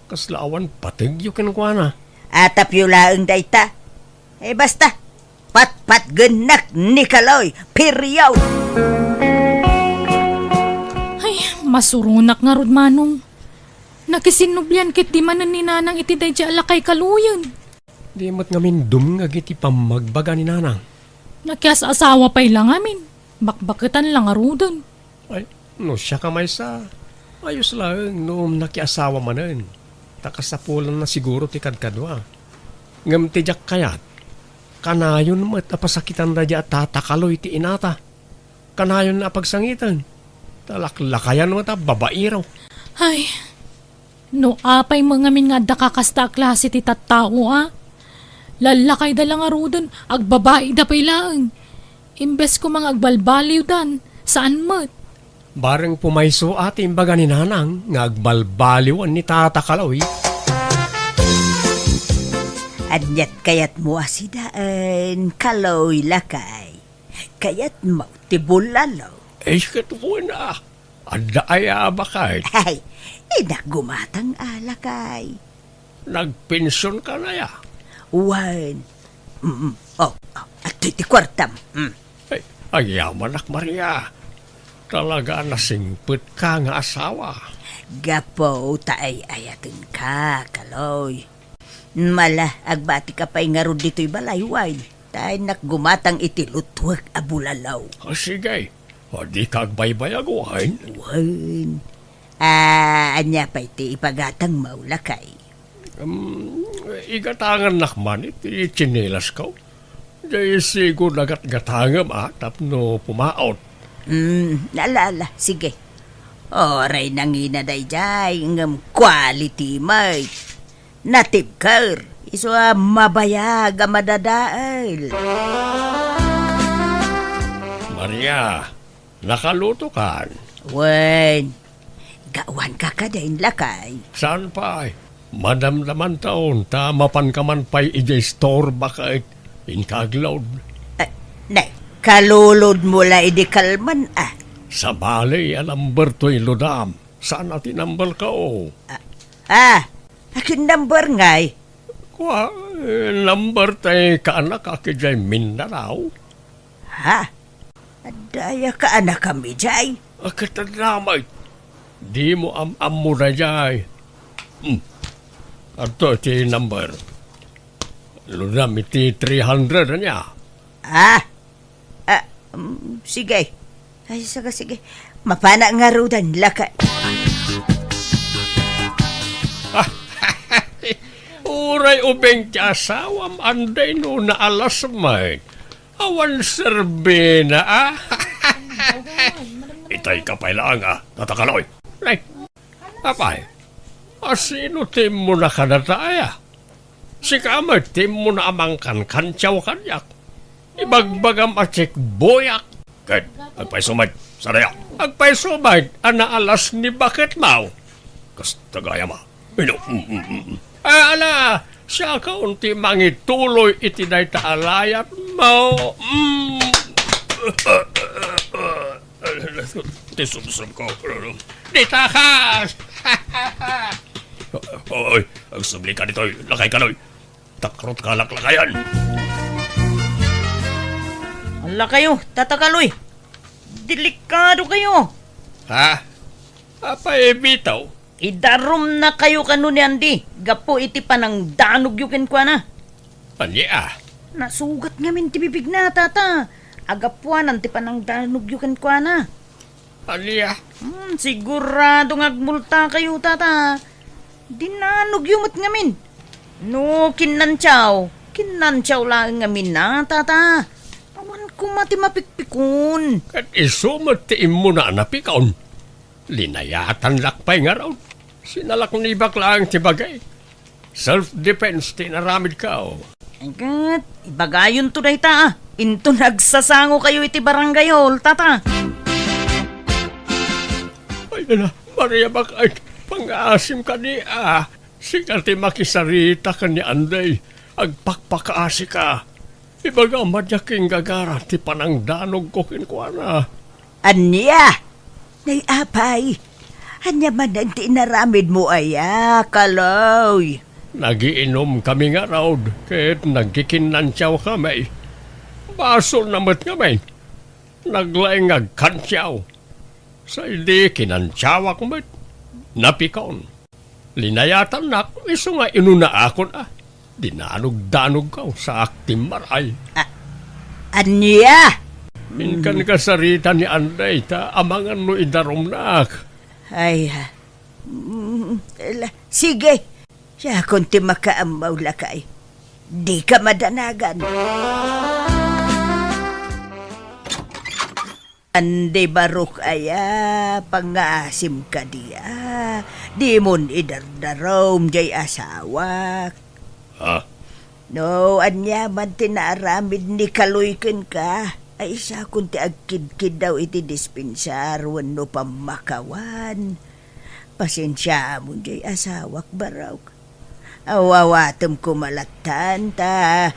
Kasla awan pategyo kenkuana. Atapyo laeng dayta. Eh, basta, patpatgennak ni Kaloy. Period! Ay, masuronak ngarud, Manong. Nakisinnublian ketdi manen ni Nanang iti daydiay a lakay Kaloyen. Di met ngamin dumngeg iti pammagbaga ni Nanang. Nakias-asawa pay la ngamin. Bakbaketan la ngaruden. Ay, no siak a maysa, ayos laeng no nakiasawa manen, ta kasapulanna siguro ti kadkadua. Ngem ti diak kayat, kanayon met a pasakitan daydiay a Tata Kaloy ti inata. Kanayon a pagsangiten, ta laklakayan met a babaero. Ay, no apay met ngamin nga adda kakasta a klase ti tattao a, lallakayda la ngaruden, agbabaida pay laeng. Imbes koma nga agbalbaliwdan, saan met. Bareng pumayso a ti imbaga ni Nanang nga agbalbaliwen ni Tata Kaloy. Aniat kayatmo a sidaen, Kaloy lakay? Kayatmo ti bulalo? Ay, ket wen a. Adda aya a baket? Ay, dinak gumatang a, lakay. Nagpensionkan aya? Wen. Mm, oh, oh, adtoy ti kuartam. Mm. Ay, agyamanak, Maria. Talaga a nasingpetka nga asawa. Gapu ta ay-ayatenka, Kaloy. Mala, agbatika pay ngarud ditoy balay, wen. Ta innak gumatang iti lutwek a bulalaw. Ah, sige. Ah, dika agbaybayag, wen? Wen. Ah, ania pay ti ipagatangmo, lakay? Um, igatangannak man iti tsinilasko. Jay sigo nagatgatangem a tapno pumaot. Hmm, ala, ala, sige. Uray nangina dayjay, ngem quality met. Natibker, isu a mabayag a madadael. Maria, nakalutokan? Wen, gawanka kadin, lakay. Saan pay? Madamdamantaon ta mapanka man pay idiay store baket inka aglaud. Ah, nay, kalulodmo la idi kalman, ah. Sabali a number toy ludam. Saan a ti number ko? Ah, ah, akin number ngay? Kua, eh, number tay kaanak a idiay Mindanao. Ha? Adda aya kaanakam idiay? A, ket adda met. Dimo am-ammo daydiay. Hmm. Adto ti number. Ludam iti three hundred ania? Ah? Ah, mm, sige. Ay, sige, sige. Mapana ngaruden, lakay. Uray ubing ti asawam, anday no naalas met. Awan serbina, ah. Itay ka pay laeng, ah, Tata Kaloy. Nay, apay, asino ti immuna kadata aya? Sika met ti immuna a mangkankantiaw kaniak. Ibagbagam a checkboyak. Ket, agpayso met, sadaya. Agpayso met a naalas ni baketmo. Kasta gayam a. Ino? Mm, mm, mm. Ah, ala, siakon ti mangituloy iti dayta a layatmo. Mm. Ti sumsum ko. Ditakas! Oy, agsubli ka ditoy, lakay Kaloy. Takrot ka laklakayan. Ala kayo, Tata Kaloy. Delikado kayo. Ha? Apay, bitaw? Idarumna kayo kano ni Andy, gapu iti panangdanogyo kenkuana. Ania? Nasugat ngamin ti bibigna, Tata. Agapuanan ti panangdanogyo kenkuana. Ania? Hmm, sigurado nga agmulta kayo, Tata. Dinanogyo met ngamin. No kinnantiaw, kinnantiaw laeng ngamin na, Tata. Awan koma ti mapikpikon. Ket isu met ti immuna a napikon. Linayatannak pay ngarud. Sinalaknibak laeng ti bagay. Self-defense ti inaramidko. Ay ket, ibagayonto dayta, ah. Inton agsasango kayo iti barangay hall, Tata. Ay, ala, Maria, bak-, ay, pangaasim kadi, ah. Sika ti makisarita ken ni Andy. Agpakpakaasika. Ibagam a diak inggagara ti panangdanogko kenkuana. Ania? Nay, apay, ania manen ti inaramidmo aya, Kaloy? Nagiinomkami ngarud ket nagkikinnantiawkami. Basolna met ngamin. Naglaing nga agkantiaw. Sa idi kinantiawak met, napikon. Linayatannak, isu nga inunaakon a. Dinanogdanogko, saak ti maray. A-, ania? Inkan kasarita ni Andy, ta amangan no idarumnak. Ay, ah, mm, la-, sige. Siakon ti makaammo, lakay. Dika madanagan. Andi barok aya, pangaasim kadi a, dimon idardarum jay asawak. Ha? No, ania man ti naaramid ni Kaloy kenka, ay isakon ti agkidkiddaw iti dispensar wenno pammakawan. Pasensiaamon jay asawak, barok. Aw-awatem koma lattan ta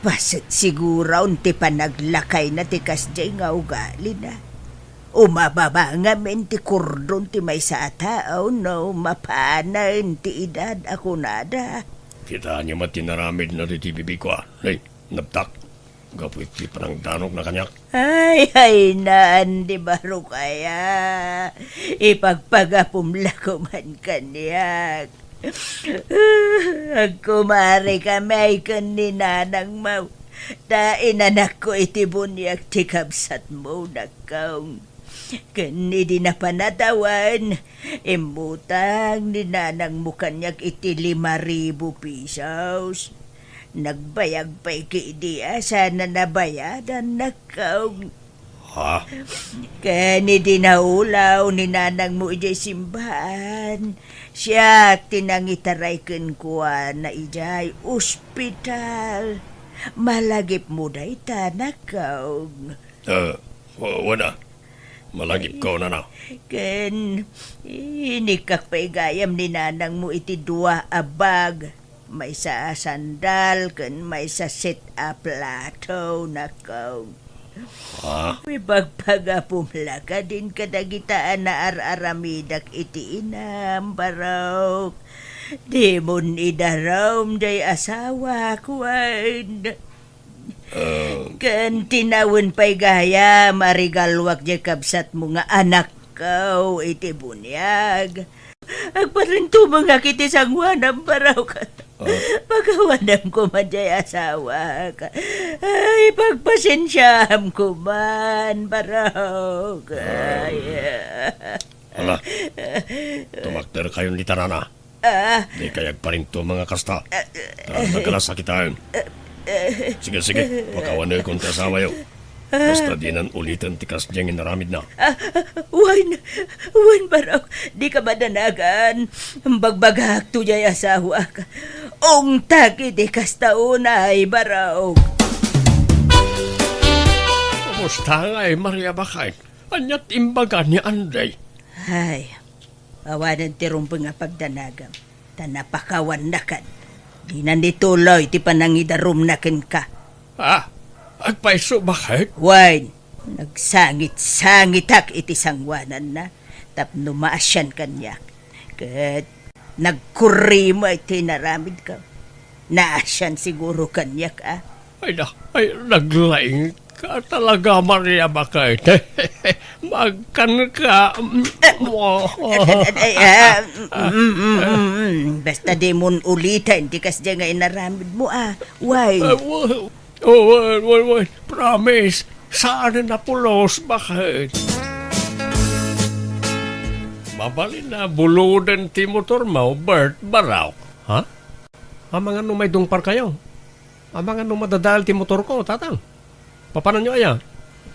paset siguron ti panaglakayna ti kasjay nga ugalina. Umababa ngamin ti kordon ti maysa a tao no mapanen ti edad a kunada. Kitaenyo met ti inaramidna ditoy bibigko, a. Hey, nabtak. Gapu iti panangdanogna kaniak. Ay, ay, naan di barok aya. Ipagpagapom la koman kaniak. Agkumarikami ken ni nanangmo, ta inanakko iti buniag ti kabsatmo, nakkaw. Ken idi napan a tawen, immutang ni nanangmo kaniak iti lima ribu pesos. Nagbayag pay ketdi a saan a nabayadan, nakkaw. Ha? Ken idi naulaw ni nanangmo idiay simbaan, siak ti nangitaray kenkuana idiay ospital. Malagipmo dayta, nakkaw. Eh, wa-, wen a. Malagipko, nana. Ken inikkak pay gayam ni nanangmo iti dua a bag, maysa a sandal ken maysa set a plato, nakkaw. Ha? Ipagpagapom la kadin kadagita a naar-aramidak iti inam, barok. Dimon idarum diay asawak, wen. Ah. Ken tinawen pay gayam a regaluak diay kabsatmo nga anakko iti buniag. Agparintumengak iti sangoanam, barok. Ah. Pakawanam koman diay asawak. Ay, pagpasensiaam koman, barok. Ah. Ay. Ala, tumakderkayon dita, nana. Ah. Dikay agparintumeng a kasta. Ah, ta nagkalasakitan. Sige, sige, pakawanekon ti asawayo. Ah. Basta dinan uliten ti kasdiay nga inaramidna. Ah, wen, wen, barok, dika madanagan. Bagbagakto diay asawak. Ungtak iti kasta unay, barok. Kumusta ngay, Maria, baket? Ania ti imbaga ni Andy? Ay, awanen ti rumbeng a pagdanagam, ta napakawannakan. Dina ni tuloy ti panangidarumna kenka. Ah, agpayso, baket? Wen, nagsangit-sangitak iti sangoananna tapno maasian kaniak. Ket nagkurrimo iti inaramidko. Naasian siguro kaniak, a. Ay, na, ay, naglaing ka talaga, Maria, baket. Magkan ka. Eh, mo. Eh, eh, eh, eh, mm, mm, mm, mm. Basta dimon uliten ti kasdiay nga inaramidmo, a. Why? Eh, wa-, oh, wa-, wa-, wa-, promise. Saan a pulos, baket? Mabalin a buloden ti motormo, Bert, barok. Ha? Amangan no maidungparkayo? Amangan no madadael ti motorko, tatang? Papananyo aya?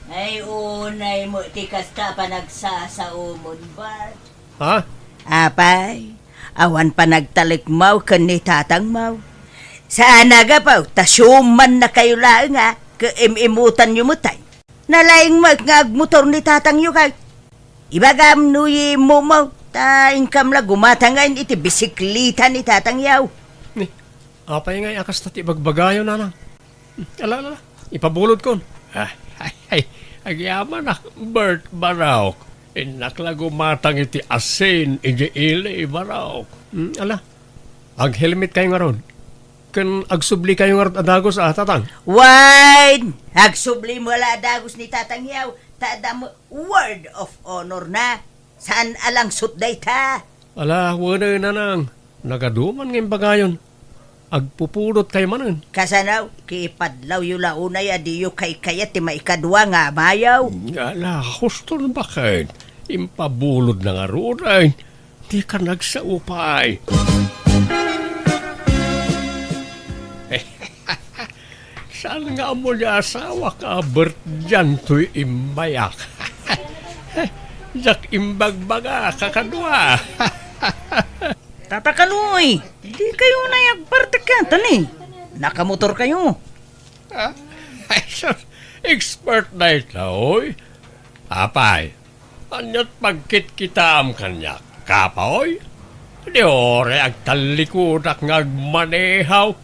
Ay, unay met ti kasta a panagsasaomon, Bert. Ha? Apay, awan panagtalekmo ken ni tatangmo. Saan a gapu ta siumannakayo laeng a, ket im-imutanyo met ay. Nalaing met nga agmotor ni tatangyo kay. Ibagam no immumo, ta inkam la gumatang ngay iti bisikleta ni tatangyo. Ni, apay ngay a kasta ti ibagbagayo, nanang? Ala, ala, ala. Ipabulodkon. Ah, ay, ay, agyamanak, Bert, barok. Innak la gumatang iti asin, iti ili, barok. Hmm, ala. Aghelmetkayo ngarud. Ken agsublikayo ngarud a dagus, a, tatang? Wen! Agsubli mo la a dagus ni tatangyo, ta adda mo word of honor na. Saan a langsot dayta? Ala, wen, nanang. Nagaduman nga imbagayon. Agpupulotkayo manen. Kasano? Kipadlawyo la unay a diyo kaykayat ti maikadua nga amayo. Ala, huston, baket? Impabulodna ngarud ay. Dika nagsao pay. Saan nga ammo ni asawak a Bert diay toy immayak? Diak imbagbaga, kakadua. Tata Kaloy, dikayo unay agpartek kenka ni. Nakamotorkayo. Ah, ay, sus, expert dayta, oy. Apay, ania't pagkitkitaam kaniak, kapoy? Di uray agtallikudak nga agmaneho.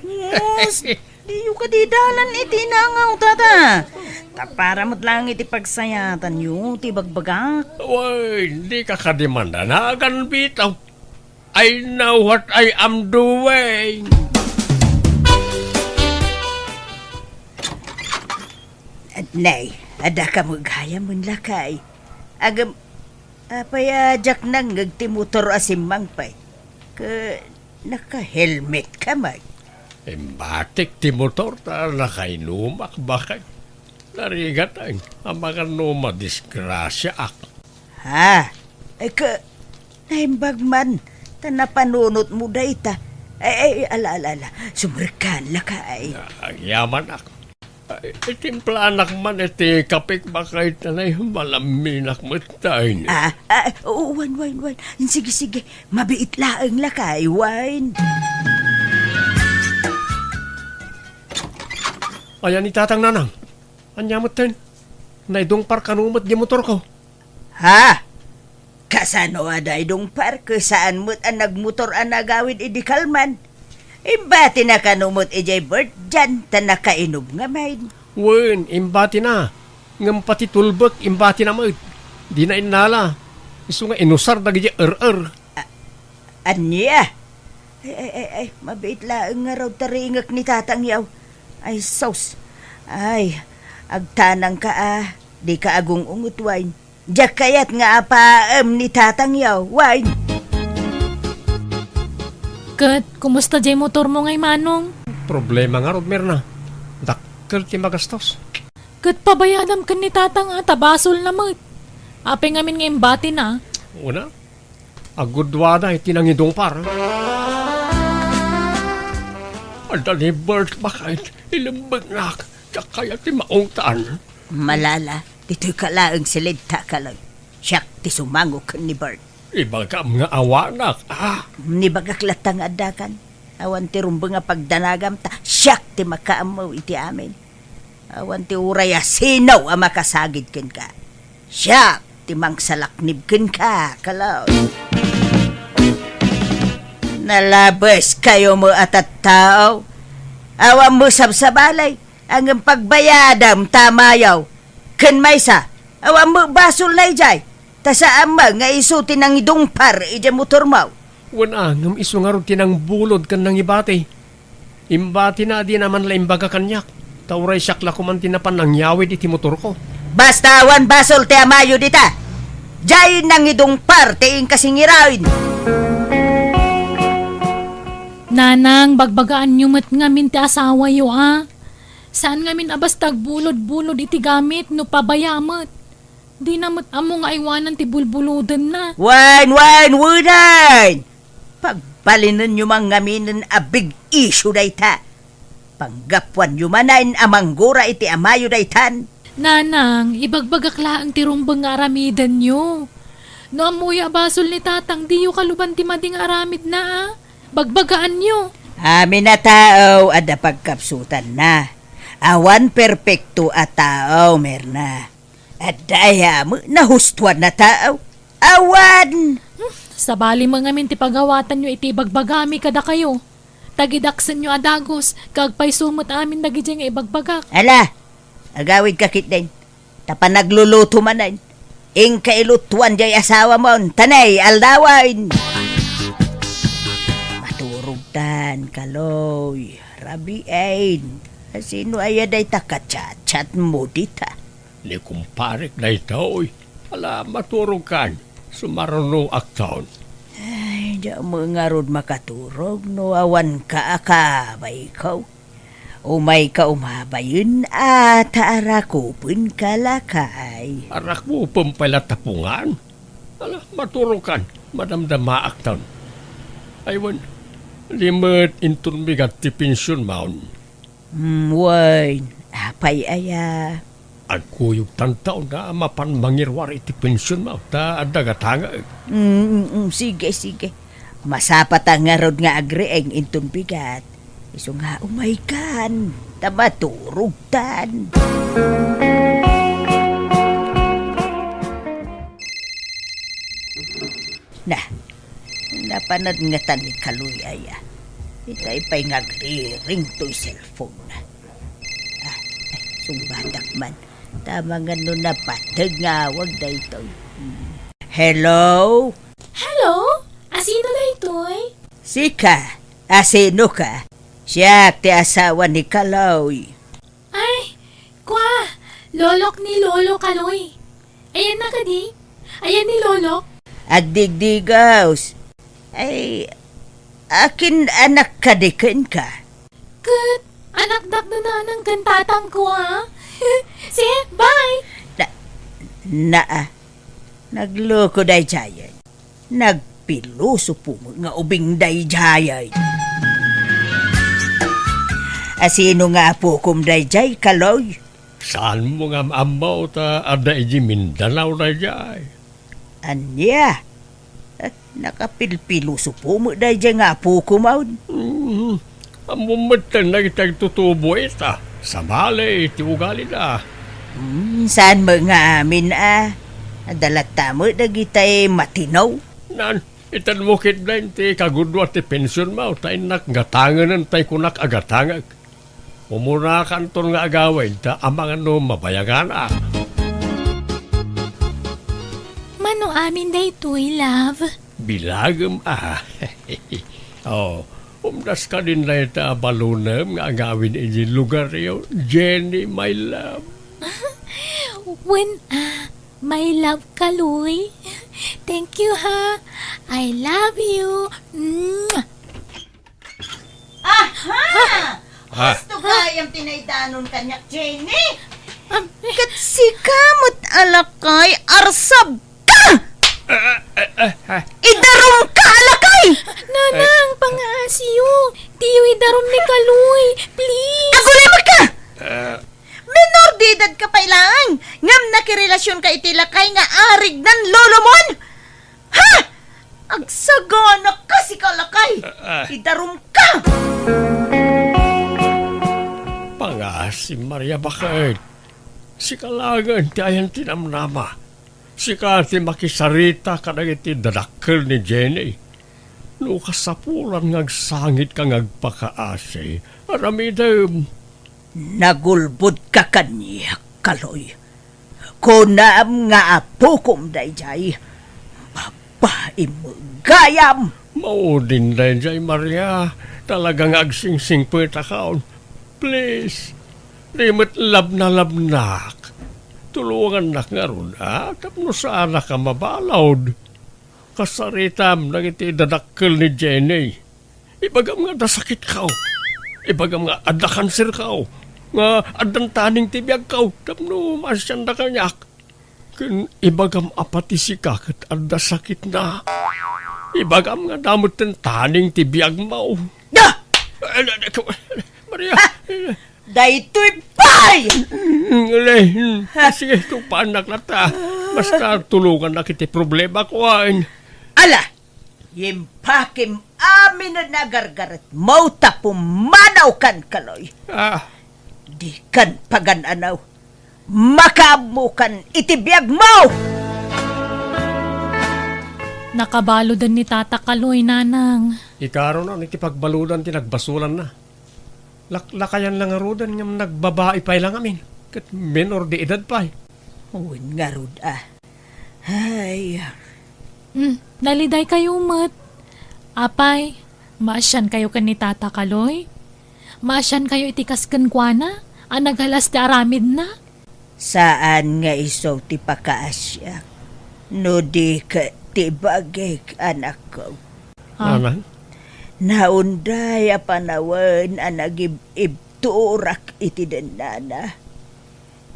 Yes, diyo kadi dalan iti nangaw, tata. Para met laeng iti pagsayatanyo ti bagbagak. Wen, dika kadi mandanagan, Bito. I know what I am doing. Nay, adda ka met gayam, lakay. Agem, apay a diak nangngeg ti motor a simmangpet? Ket naka-helmet ka met. Imbatik ti motor ta nakainumak, baket. Narigat, ay, amangan no madisgrasiaak. Ha? Ay, ka, naimbag man, ta napanunotmo dayta. Ay, ay, ala, ala, ala. Sumrekkan, lakay. Agyamanak. Ay, itimplanak man iti kapek, baket, ta nay, malaminak met tayo. Ah, ah, oo, wen, wen, wen. Sige, sige. Mabiit laeng, lakay, wen. Ayan ni Tatang, Nanang. Ania metten? Naidungpar kano met di motorko? Ha? Kasano a naidungpar ket saan met a nagmotor a nagawid idi kalman? Imbatina kano met idiay Bert diay ta nakainom ngamin. Wen, imbatina. Ngem pati tulbek, imbatina met. Dina innala. Isu nga inusar dagiti er-er. A-, ania? Ay, ay, ay, ay, mabiit laeng ngarud ta riingek ni Tatang Yaw. Ay, sus. Ay, agtanangka a, dika agung-unget, wen. Diak kayat nga apaem ni Tatang Yaw, wen. Ket, kumusta diay motormo ngay, Manong? Problema ngarud, Mirna. Dakkel ti magastos. Ket pabayadam ken ni Tatang a, ta basolna met. Apay ngamin nga imbatina? Una, agguduada iti nangidungpar. Adda ni Bert, baket, ilembetnak, diak kayat ti maungtan. Malala, ditoyka laeng siled ta, kaloy. Siak ti sumango ken ni Bert. Ibagam nga awanak, a? Nibagak latta nga addakan. Awan ti rumbeng a pagdanagam ta siak ti makaammo iti amin. Awan ti uray a sino a makasagid kenka. Siak ti mangsalaknib kenka, kaloy. Nalabeskayo met a tattao. Awan met sabsabali, ngem pagbayadam ta mayaw. Ken maysa, awan met basolna idiay. Ta saan met nga isu ti nangidungpar idiay motormo. Wen a, ngem isu ngarud ti nangbulod ken nangibati. Imbatina a dina man la imbaga kaniak, ta uray siak la koman ti napan nangyawid iti motorko. Basta awan basol ti amayo dita. Diay nangidungpar ti inkasingiraen. Nanang, bagbagaanyo met ngamin ti asawayo a. Saan ngamin a basta agbulod-bulod iti gamit no pabaya met. Dina met ammo nga aywanan ti bulbulodenna. Wen, wen, wenen! Pagbalinenyo man ngaminen a big issue dayta. Panggapuanyo manen a manggura iti amayo daytan. Nanang, ibagbagak laeng ti rumbeng nga aramidenyo. No ammoyo a basol ni Tatang, diyo kaluban ti madi nga aramidna a. Bagbagaanyo. Amin a tao adda pagkapsutanna. Awan perpekto a tao, Mirna. Adda aya met nahustuan a tao? Awan! Hmm, sabali met ngamin ti pagawatanyo iti ibagbagami kadakayo. Tagidaksenyo a dagus, ket agpayso met amin dagidiay nga ibagbagak. Ala, agawidka ketdin. Ta panagluluto manen, inka ilutuan diay asawamon, ta nay aldawen. Maturogtan, kaloy, rabiin. Sino aya dayta ka-chat-chatmo dita? Ni kumparek daytoy. Ala, maturogkan. Sumarunoakton. Ay, diak met ngarud makaturog no awanka a kabayko. Umayka umabayen a ta arakupenka, lakay. Arakupen pay la tapungan? Ala, maturogkan, madamdamaakton. Ay wen, di met inton bigat ti pensionmon. Hmm, wen, apay aya? Agkuyogtanto a mapan mangiruar iti pensionmo, ta adda gatangaek. Mm, mm, mm, sige, sige. Masapata ngarud nga agriing inton bigat. Isu nga umaykan, ta maturogtan. Na, napanadngatan ni Kaloy aya. Itay pay nga agriring toy cellphone. Ah, ay, sungbatak man. Tama nga no napateg nga awag daytoy. Hmm. Hello? Hello? Asino daytoy? Sika? Asino ka? Siak ti asawa ni Kaloy. Ay, kwa, lolok ni Lolo Kaloy. Ayanna kadi? Ayan ni Lolo? Agdigdigaws. Ay, akin anak kadi kenka? Ket, anakdak da nanang ken tatangko, a? See, bye! Na, naa, nagloko daydiay. Nagpilosopo met nga ubing daydiay. Asino nga apokom daydiay, Kaloy? Saanmo nga maammo ta adda idiay Mindanao daydiay? Ania? Eh, nakapilpilosopo met daydiay nga apokom, awn? Mm, ammom metten dagiti agtutubo ita. Sabali ti ugalida. Mm, saan met nga amin a? Adda latta met dagitay matino. Nan, itedmo ketdin ti kagudua ti pensionmo, ta innak gatangenen tay kunak a gatangek. Umunakanton nga agawid ta amangan no mabayagan a. Mano amin daytoy, love? Bilagem a. Oh, umdas kadin dayta a balonem nga agawid iti lugaryo, Jenny, my love. Wen a, my love, Kaloy. Thank you, ha. I love you. Mwah! Aha! Ah. Husto gayam ti naidanon kaniak, Jenny. Am, eh. Ket sika met a lakay, arsabka! Ah, ah, ah, ah. Idarumka a lakay! Nanang, pangaasiyo. Diyo idarum ni Kaloy, please. Agulimekka! Ah. Menor de edadka pay laeng, ngem nakirelasionka iti lakay nga arignan lolomon? Ha? Agsaganaka, sika lakay! Ah, ah. Idarumka! Pangaasi, Maria, baket? Sika laengen ti ayan ti namnama. Sika ti makisarita kadagiti dadakkel ni Jenny. No kasapulan nga agsangitka nga agpakaasi, aramidem. Nagulbodka kaniak, Kaloy. Kunam nga apokom daydiay. Babaim gayam! Maudin daydiay, Maria. Talaga nga agsingsingpetakon. Please, di met labnalabnak. Tulongannak ngarud, a? Tapno saanak a mabalud. Kasaritam dagiti dadakkel ni Jenny. Ibagam nga adda sakitko. Ibagam nga adda kanserko. Nga addan taning ti biagko tapno maasianda kaniak. Ken ibagam a pati sika ket adda sakitna. Ibagam nga adda metten taning ti biagmo. Da! Eh, eh, eh, Maria! Ha? Daytoy pay! Mm, eh, mm. Ha? Sige, tupaannak latta. Basta tulongannak iti problemako, ain. Ala! Impakem amin a nagargaretmo ta pumanaw kan, Kaloy. Ah. Dikan pagan-anaw. Makaammokan iti biagmo! Nakabaludan ni Tata Kaloy, Nanang. Ikarunan iti pagbaludan ti nagbasolanna. Laklakayan la ngaruden ngem nagbabai pay la ngamin, ket menor de edad pay. Wen ngarud a. Ay. Hmm, nalidaykayo met. Apay, maasiankayo ken ni Tata Kaloy? Maasiankayo iti kas kenkuana a nagalas ti aramidna? Saan nga isu ti pakaasiak, no di ket ti bagik, anakko. Ah. Nanang? Naunday a panawen a nagib-ibturak iti dennana.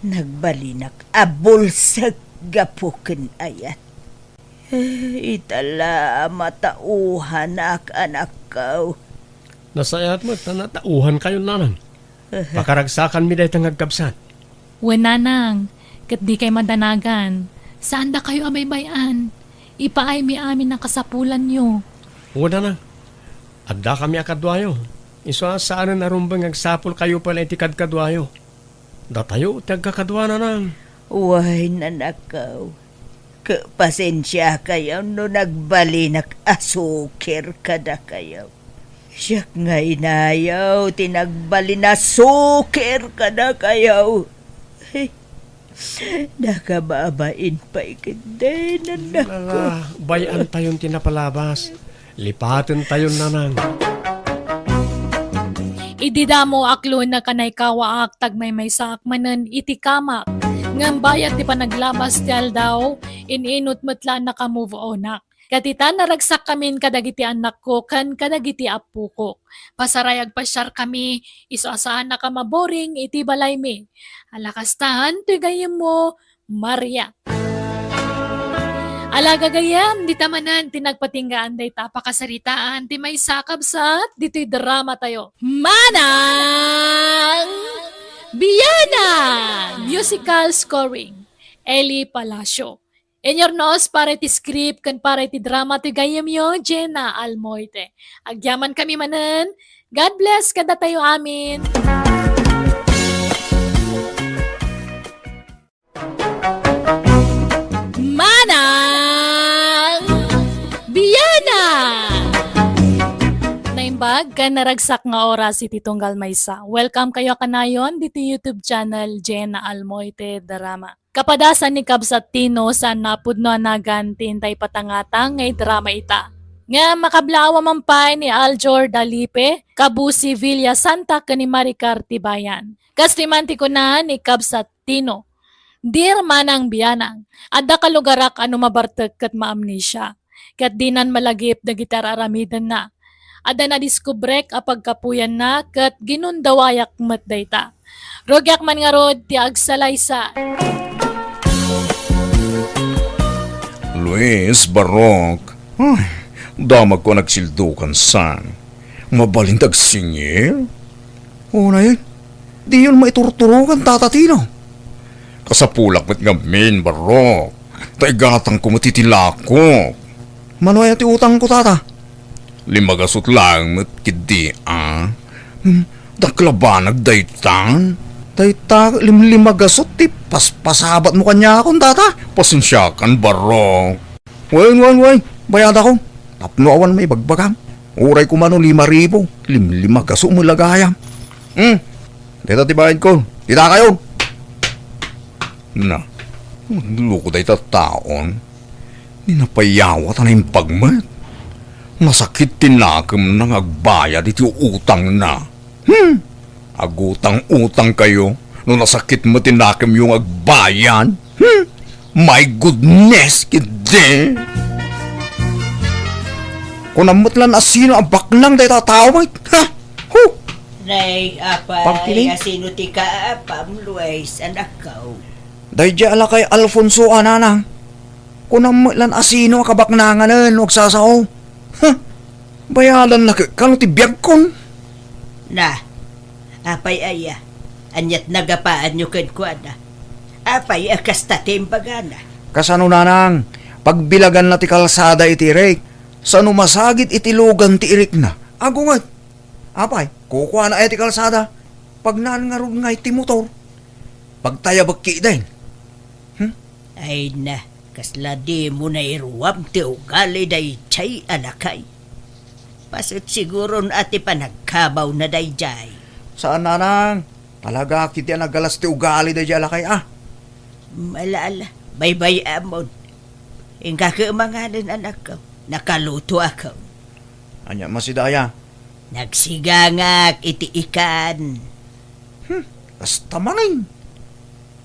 Nagbalinak a bulsek gapu ken ayat. Eh, ita la a matauhanak, anakko. Nasayaat met ta natauhankayon, Nanang. Pakaragsakanmi dayta nga agkabsat. Wen, Nanang, ket dikay madanagan. Saandakayo a baybay-an. Ipaaymi amin a kasapulanyo. Wen, Nanang, addakami a kaduayo. Isu a saanen a rumbeng nga agsapulkayo pay la iti kadkaduayo. Datayo ti agkakadua, Nanang. Wen, anakko. Ket pasensiakayo no nagbalinak a sukir kadakayo. Siak nga inayo ti nagbalin a sukir kadakayo. Hey, Nakababain pay ketdi, nanakko. Ala, bay-antayon ti napalabas. Lipatentayon, nanang. Idi damo a klon a kanaykawaak, tagmaymaysaak manen iti kamak. Ngem bayat ti panaglabas ti aldaw, in-inut met la a naka-move-onak. Ket ita, naragsakkamin kadagiti annakko ken kadagiti appoko. Pasaray agpasiarkami, isu a saannak a maboring iti balaymi. Ala kastan, toy gayyemmo, Maria. Ala gagayyem, dita manen ti nagpatinggaan dayta a pakasaritaan ti maysa a kabsat ditoy dramatayo. Manang Bianang! Musical scoring, Eli Palacio. Inyurnos para iti script ken para iti drama ti gayyemyo, Jenna Almoite. Agyamankami manen. God bless kadatayo amin. Manang Bianang! Naimbag ken naragsak nga oras iti tunggal maysa. Welcome kayo kanayon diti YouTube channel, Jenna Almoite Drama. Kapadasan ni Kabsat Tino, saan a pudno a nagan ti intay patangata nga idrama ita. Nga makablaawa man pay ni Aljor Dalipe, Kabusi Villa Santa ken ni Maricar Tibayan. Kastoy man ti kuna ni Kabsat Tino, "Dear Manang Bianang, adda kalugarak a no mabartek ket maamnesia, ket dinan malagip dagiti ar-aramidenna. Adda nadiskubrek a pagkapuyanna ket ginundawayak met dayta. Rugiak man ngarud ti agsalaysay." Luis, Barok, ay, damagko a nagsildukan san. Mabalin ti agsingir? Unay, diyon maiturturokan, Tata Tino. Kasapulak met ngamin, Barok. Ta igatangko met iti lakok. Mano aya ti utangko, Tata? Lima gasut laeng met ketdi, a? Hmm, dakkel a banag daytan? Dayta limlima gasut ti paspasabatmo kaniakon, Tata? Pasensiakan, Barok. Wen, wen, wen, bayadakon. Tapno awan maibagbagam. Uray kumano lima ribu, limlima gasut met la gayam. Hmm, dayta ti bayadko. Dita kayo. Na, nagloko dayta taon. Ni napayawat a naimbag met. Nasakit ti nakemna nga agbayad iti utangna. Hmm! Agutang-utang kayo no nasakit met ti nakemyo nga agbayad. Hmm! My goodness, ketdi! Kunam met la no asino a baknang dayta a tao met. Ha? Hu! Nay, apay, Pagkiling? Asino ti kaapam, Luis, anakko? Daydiay a lakay Alfonso a nanang. Kunam met la no asino a kabaknanganen no agsasao. Ha? Bayadanna ket kano ti biagkon? Na, apay aya, ania't nagapaanyo kenkuana? Apay a kasta ti imbagana? Kasano, nanang? Pagbilaganna ti kalsada iti irik. Sano masagid iti lugan ti irikna? Agunget. Apay, kukuana aya ti kalsada? Pagnaan ngarud ngay ti motor. Pagtayabek ketdin. Hmm? Ay na, kasla dimo nairuam ti ugali daydiay a lakay. Paset siguron a ti panagkabawna daydiay. Saan, nanang. Talaga ketdi a nagalas ti ugali daydiay a lakay, a. Ala, ala, baybay-amon. Inka ket manganen, anakko. Nakalutoakon. Ania, masidaya? Nagsigangak iti ikan. Hmm, kasta manen.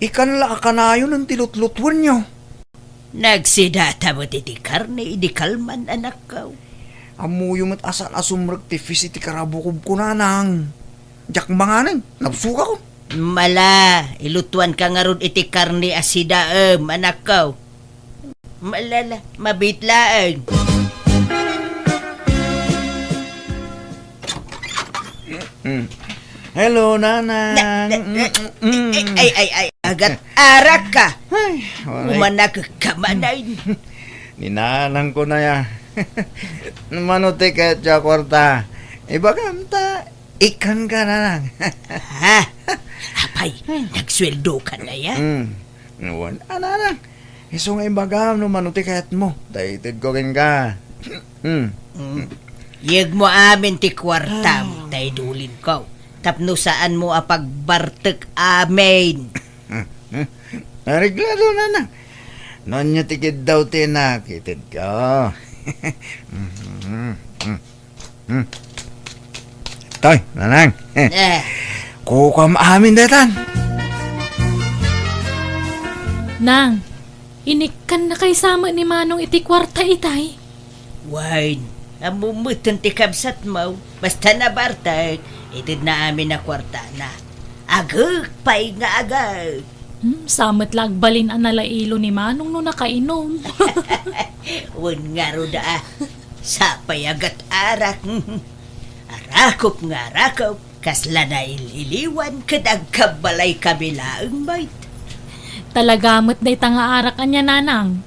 Ikan la a kanayon ti lutlutuenyo. Nagsidata met iti karne idi kalman, anakko. Ammoyo met a saan a sumrek ti fish iti karabukobko, nanang. Diak manganen, nabsogakon. Ala, ilutuanka ngarud iti karne a sidaem, anakko. Ala, ala, mabiit laeng. Mm. Hello, Nanang. Na, na, na, Mm, mm, mm. Ay, ay, ay, agat arak ka. Ay, waray. Umanak ka manay. Ni Nanang ko na ya. Mano ti kayat a kwarta? Ibagam ta, ikan ka, Nanang. Ha? Apay, nagsueldo ka na ya? Mm. Wen, a, Nanang. Isu nga ibagam no mano ti kayatmo. Daytedko kenka. Hmm. Mm. Yegmo amin ti kuartam, ah, ta idulinko. Tapno saanmo a pagbartek amin. Areglado, Nanang. No ania ti kiddaw ti nakitedko. Hmm. Toy, Nanang. Eh. Kukuam amin daytan. Nang, inikkannakay sa met ni Manong iti kuarta itay? Wen, ammom metten ti kabsatmo, basta nabartek, itedna amin a kuartana. Agek pay nga agek. Hmm, sa met la agbalin a nalailo ni Manong no nakainom. Wen ngarud a, sapay a gat-arak. Arakop nga arakop, kasla naililiwan ket agkabbalay kami laeng met. Talaga met dayta nga arak ania, Nanang.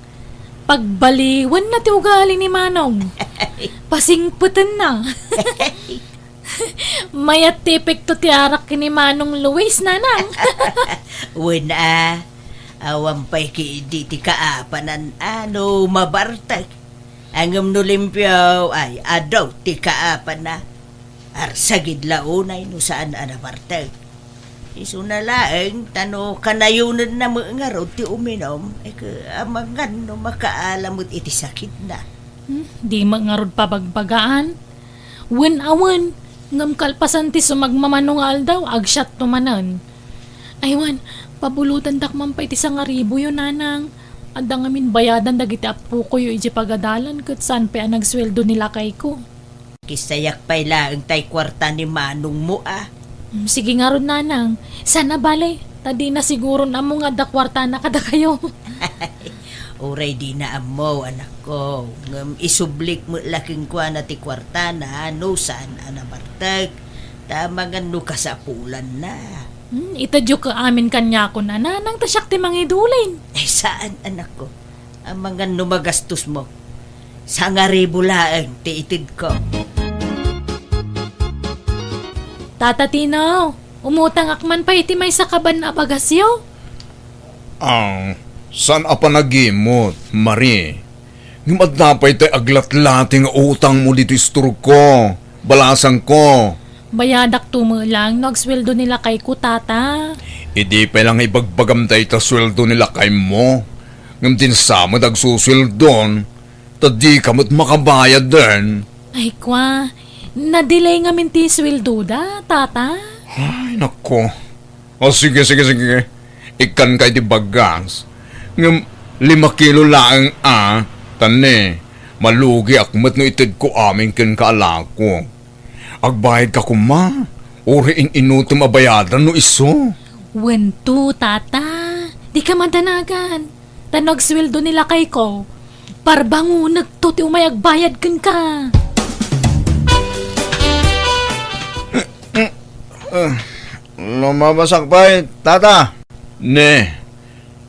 Pagbaliwenna ti ugali ni Manong. Pasingpetenna. Mayat ti epekto ti arak ken ni Manong Luis, Nanang. Wen a, awan pay ketdi ti kaapanan a no mabartek. Ngem no limpio, ay, adu ti kaapanna. Arsagid la unay no saan a nabartek. Isuna laeng, ta no kanayonenna met ngarud ti uminom, ay, ke-, amangan no makaala met iti sakitna. Hmm, di met ngarud pabagbagaan. Wen a wen, ngem kalpasan ti sumagmamano nga aldaw, agsiatto manen. Ay wen, pabulotendak man pay ti sangaribuyo, Nanang. Adda ngamin bayadan dagiti appokoyo idiay pagadalan ket saan pay a nagsueldo ni lakayko. Kisayak pay laeng tay kuarta ni manongmo a. Mm, sige ngarud, Nanang. Saan a bale, ta dina siguron ammo nga adda kuartana kadakayo. Uray dina ammo, anakko, ngem isublik met la kenkuana ti kuartana no saan a nabartek, ta amangan no kasapulanna. Hmm, itedyo ka amin kaniakon a, Nanang, ta siak ti mangidulin. Ay, saan, anakko. Amangan no magastosmo. Sangaribu laeng ti itedko. Tata Tino, umutangak man pay iti maysa kaban a bagasyo? Ah, saan a panagimot, Marie? Ngem adda pay tay aglatlati nga utangmo ditoy istorko, balasangko. Bayadakto met lang no agsueldo ni lakayko, Tata. Idi pay lang ibagbagam dayta sueldo ni lakaymo, ngem dinsa met agsusueldon, ta dika met makabayaden. Ay, kua, na-delay ngamin ti sueldoda, Tata. Ay, nako. O, sige, sige, sige. Ikkanka iti bagas. Ngem lima kilo laeng a, ta ne, malugiak met no itedko amin kenka a lako. Agbayadka koma, uray in-inutem a bayadan no isu. Wento, Tata. Dika madanagan. Ta no agsueldo ni lakayko, parbangonekto ti umay agbayad kenka. Eh, lumabasak pay, Tata. Ne,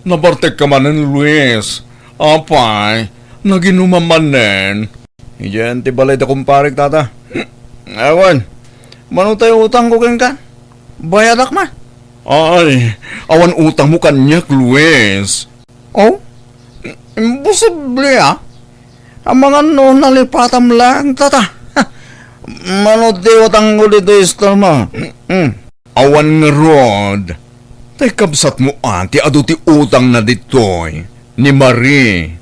nabartekka manen, Luis. Apay, naginuman manen. Idiay ti balay da kumparek, Tata. Awan, mano tay utangko kenka? Bayadak man. Ay, awan utangmo kaniak, Luis. Oh? Imposible, ah. Amangan no nalipatam lang, Tata. Mano ti utangko ditoy istormo? Hmm. Awan ngarud. Tay kabsatmo a ti adu ti utangna ditoy, ni Marie.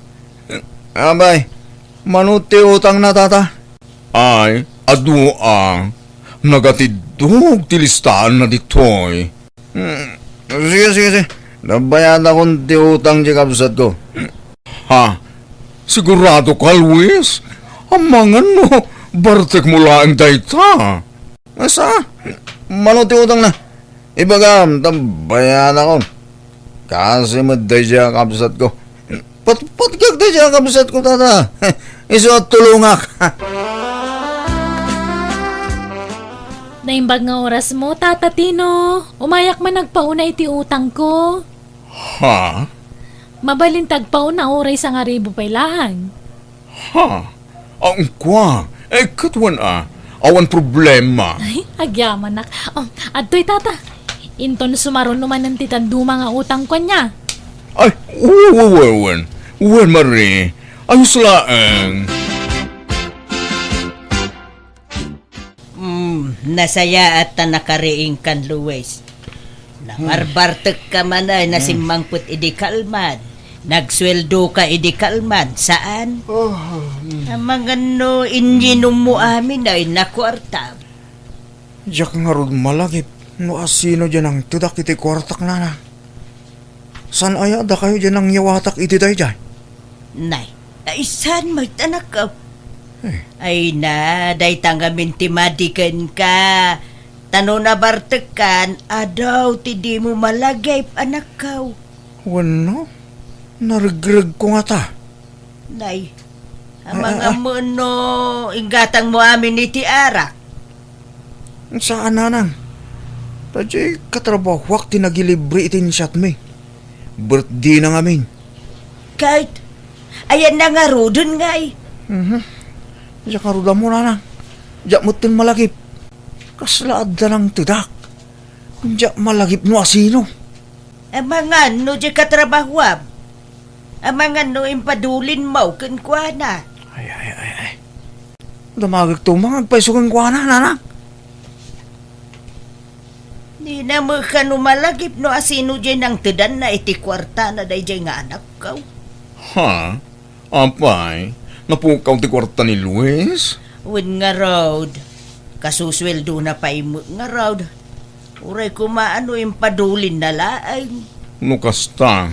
Abay, mano ti utangna, Tata? Ay, adu a. Nagatiddog ti listaanna ditoy. Hmm, sige, sige, sige. Nabayadakon ti utang ti kabsatko. Ha? Sigurado ka, Luis? Amangan no bartekmo laeng dayta. Asa? Mano ti utangna? Ibagam, ta bayadakon. Kasi met daydiay a kabsatko. Patpatgak daydiay a kabsatko, Tata. Isu a tulongak. Naimbag nga orasmo, Tata Tino. Umayak man agpauna iti utangko. Ha? Mabalin ti agpauna uray sangaribu pay laeng. Ha? Ang kua? Eh, ket wen a. Awan problema. Ay, agyamanak. Oh, adtoy, Tata. Inton sumaruno manen ti dadduma nga utangko ania. Ay, wen, wen, wen, wen. Wen, Marie. Ayos laeng. Hmm, nasayaat ta nakariingkan, Luis. Nabarbartekka man ay nasimmangpet idi kalman. Nagsueldoka idi kalman, saan? Oh, mm. Amangan no inyinummo amin ay nakuarta. Diak ngarud malagip no asino diay nangtedak iti kuartak, nanang. Saan aya dakayo diay nangyawatak iti daydiay? Nay, ay saan met, anakko? Eh. Ay na, dayta ngamin ti madi kenka. Ta no nabartekkan, adu ti dimo malagip, anakko. Wenno, naregregko ngata. Nay, Ah, ah, ah. Amangan no inggatangmo amin iti arak. Saan, nanang. Ta diay katrabahoak ti nagilibre iti insiatmi. Birthday na ngamin. Ket, ayanna ngaruden ngay? Mhm. Diak ngarud ammo, nanang. Diak metten malagip. Kasla adda nangtedak. Diak malagip no asino. Amangan no diay katrabahoam. Amangan no impadulinmo kenkuana. Ay, ay, ay, ay. Damagek tumang agpayso kenkuana, nanang. Dina met kano malagip no asino diay nangtedanna iti kuartana daydiay nga anakko. Ha? Apay, napukaw ti kuarta ni Luis? Wen ngarud, kasusueldona pay met ngarud. Uray koma no impadulinna laeng. No kasta,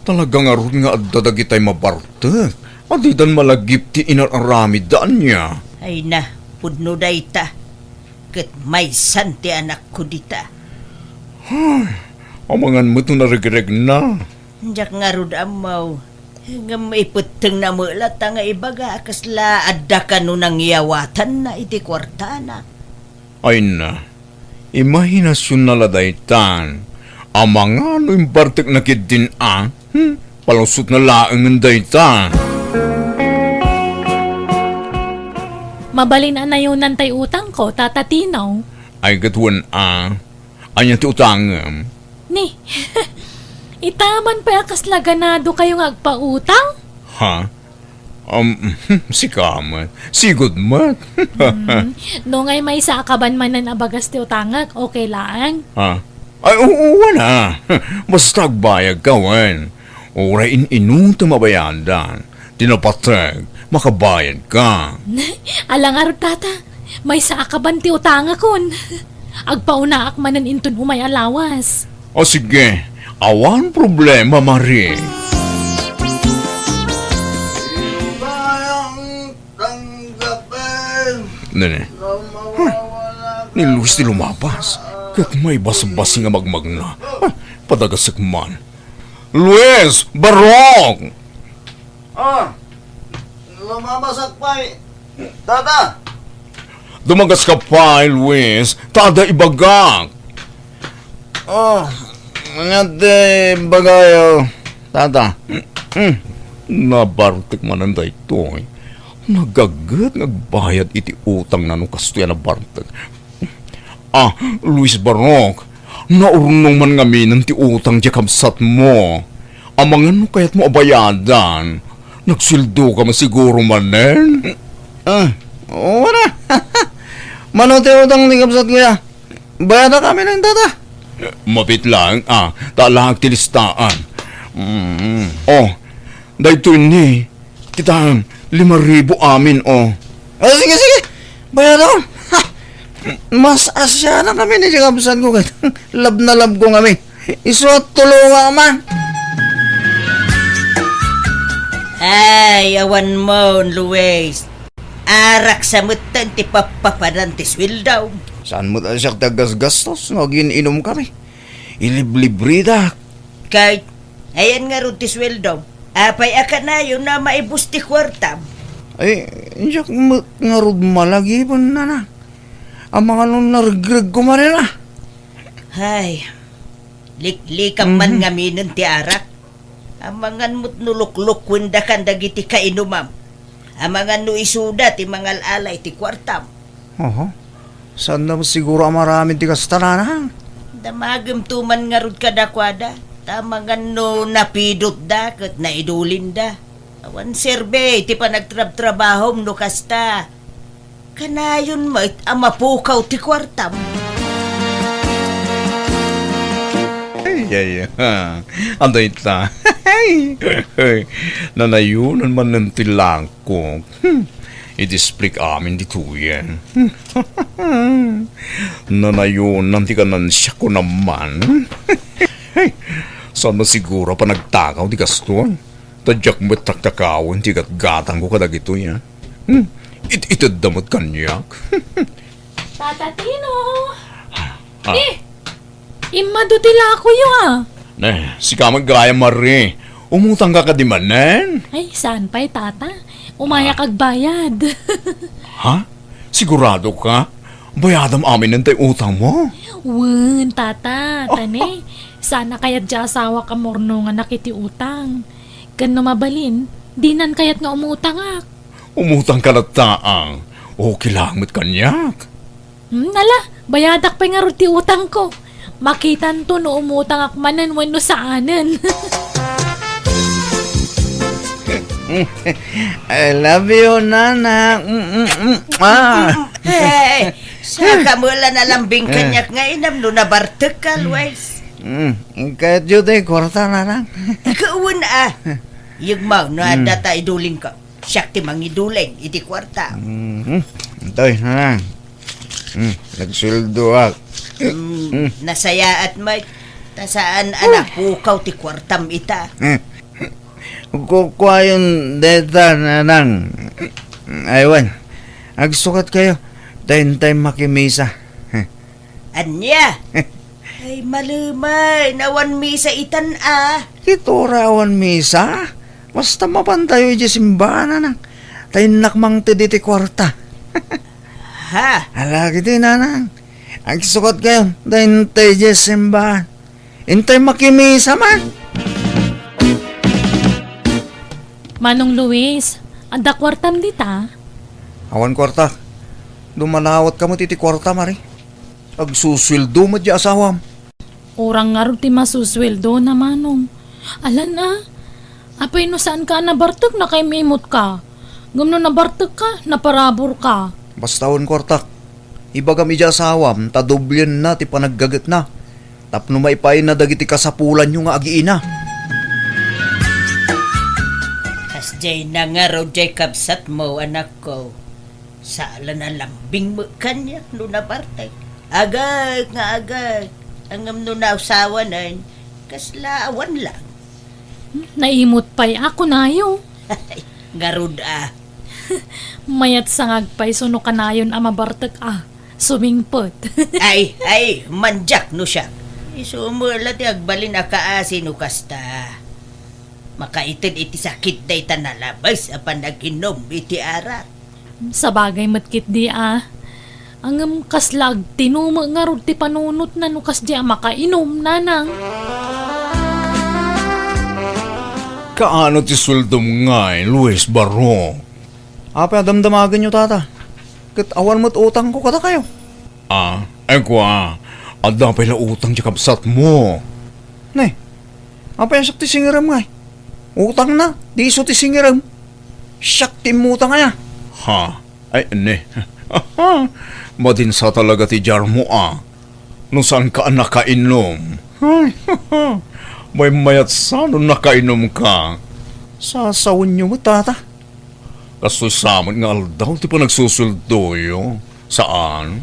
talaga ngarud nga adda dagitay mabartek a didan malagip ti inar-aramidda ania. Ay na, pudno dayta. Ket maysan ti anakko dita. Ay, amangan met no naregregna. Diak ngarud ammo. Ngem ipettengna met latta nga ibaga a kasla adda kano nangyawatanna iti kuartana. Ay na, imahinasionna la daytan. Amangan no imbartekna ketdin a, hmm, palusotna laengen dayta. Mabalin a nayonan tay utangko, Tata Tino. Ay, ket wen a, ania ti utangem? Ni, ita man pay a kasla ganadokayo nga agpautang? Ha? Um, sika met. Sigud met. Hmm. No ngay maysa a kaban manen a bagas ti utangek, okay laeng? Ha? Ay, oo, wen a. Basta agbayadka, wen. Uray in-inutem a bayadan. Ti napateg, makabayadka. Ala ngarud, tata. Maysa a kaban ti utangakon. Agpaunaak manen inton umay a lawas. O sige, awan problema, Mari. Nene. Huh. Ni Luis ti lumabas. Ket maibasbasing a magmagna. Huh. Padagasek man. Luis! Barok! Ah, lumabasak pay, tata. Dumagaska pay, Luis, ta adda ibagak. Oh, ania ti ibagayo, tata? Hmm, nabartek manen daytoy. Nagaget nga agbayad iti utangna no kastoy a nabartek. Ah, Luis Barok, naurnong man ngaminen ti utang diay kabsatmo. Amangan no kayatmo a bayadan, nagsueldoka man siguro manen? Ah, oo na. Mano ti utang ti kabsatko, ya? Bayadak amin, tata. Mapit lang, ah, ta alaak ti listaan. Mm. Oh, daytoy ni, kitaem, lima ribu amin, oh. Ah, sige, sige. Bayadon. Ha! Mas asianakami ni kabsatko ket love na love ko ngamin. Isu a tulongak man. Ay, awan mon, Luis. Arak sa metten ti pappapanan ti sueldom. Saan met a siak ti aggasgastos no agin-inumkami? Iliblibredak. Ket, ayan ngarud ti sueldom. Apay a kanayon a maibus ti kuartam? Ay, diak met ngarud malagip, nanang. Amangan no naregregko manen a. Hay, liklikam man Mhm. ngaminen ti arak. Amangan met no luklukuendakan dagiti kainumam. Amangan no isuda ti mangal-ala iti kuartam. Oho. Saanna met siguro a maaramid ti kasta, nanang? Damagem to man ngarud kadakuada. Ta amangan no napidotda ket naidulinda. Awan serbi ti panagtrabtrabahom no kasta. Kanayon met a mapukaw ti kuartam. Yay, ha. Adda ita. Nanayonan manen ti langkok. Hmm. Iti split amin ditoyen. Nanayonan ti kanansiak ko naman. Saan man siguro a panagtakaw ti kastoy? Ta diak met taktakawen ti gatgatangko kadagitoy, a. Hmm. It-itedda met kaniak. Tata Tino! Ah. Ni! Immadu ti lakoyo, a! Ne, sika met gayam, Marie. Umutangka kadi manen? Ay, saan pay, Tata. Umayak agbayad. Ha? Sigurado ka? Bayadam aminen tay utangmo? Wen, Tata, ta ne, saan a kayat ti asawak a murnonganak iti utang. Ken no mabalin, dinan kayat nga umutangak. Umutangka latta, a. Okay lang met kaniak. Hmm, ala, bayadak pay ngarud ti utangko. Makitanto no umutangak manen wenno saanen. I love you, Nana. Mm, mm, mm. Ah. Hey, saka mo la nalambing kaniak nga inam no nabartek ka, Luis. Mm, kayatyo ti kwarta, Nanang? Ikaw, a. Yegmaw, no, mm, adda ta idulingko. Siak ti mangiduleng iti kuarta. Mhm. Intoy, Nanang. Hmm, nagsueldoak. Mm, mm, nasayaat met. Ta saan a napukaw ti kuartam ita. Hmm. Kukuayon dayta, Nanang. Ay, wen. Agsukat kayo. Dayntay makimisa. Ania? Ay, malemay, awan misa itan a. Ket uray awan misa, basta mapantayo idiay simbahan, Nanang. Ta innak mangted iti kuarta. Ha? Ala, kiti, Nanang. Agsukat kayo, dayntay idiay simbahan. Intay makimisa man. Manong Luis, adda kuartam dita? Awan kuarta. Dumalawat kamo iti kuarta, Mari. Agsusueldo met ti asawam. Urang ngarud ti masusueldona, Manong. Alan a, apay no saanka a nabartek, nakaim-imutka? Ngem no nabartekka, naparaburka. Basta awan kuartak. Ibagam idiay asawam ta doblienna ti panaggagetna tapno maipaayna dagiti kasapulanyo nga agiina. Kasdiay na ngarud diay kabsatmo, anakko. Saan a nalambing met kaniak no nabartek. Agek nga agek. Ngem no nausawanen, kasla awan lang. Hmm, naimut pay a kunayo. Ngarud a. Mayat sa nga agpayso no kanayon a mabartek a sumingpet. Ay, ay, mandiak no siak. Isu met la ti agbalin a kaasi no kasta. Makaited iti sakit dayta nalabes a panag-inum iti arak. Sabagay met ketdi a. Ngem kasla agtinumek ngarud ti panunotna no kasdi a makainum, Nanang. Kaano ti sueldom ngay, Luis Barro? Apay a damdamagenyo, Tata? Ket awan met utangko kadakayo. Ah, ay kua, adda pay la utang ti kabsatmo. Ne, apay a siak ti singerem ngay? Utangna, di isu ti singerem. Siak ti immutang aya. Ha? Ay, ne. Madinsa talaga ti diarmo a. No saanka a nakainum. Ay, maymayat sa no nakainumka. Sasawenyo met, Tata. Kastoy sa met nga aldaw ti panagsusueldoyo, saan?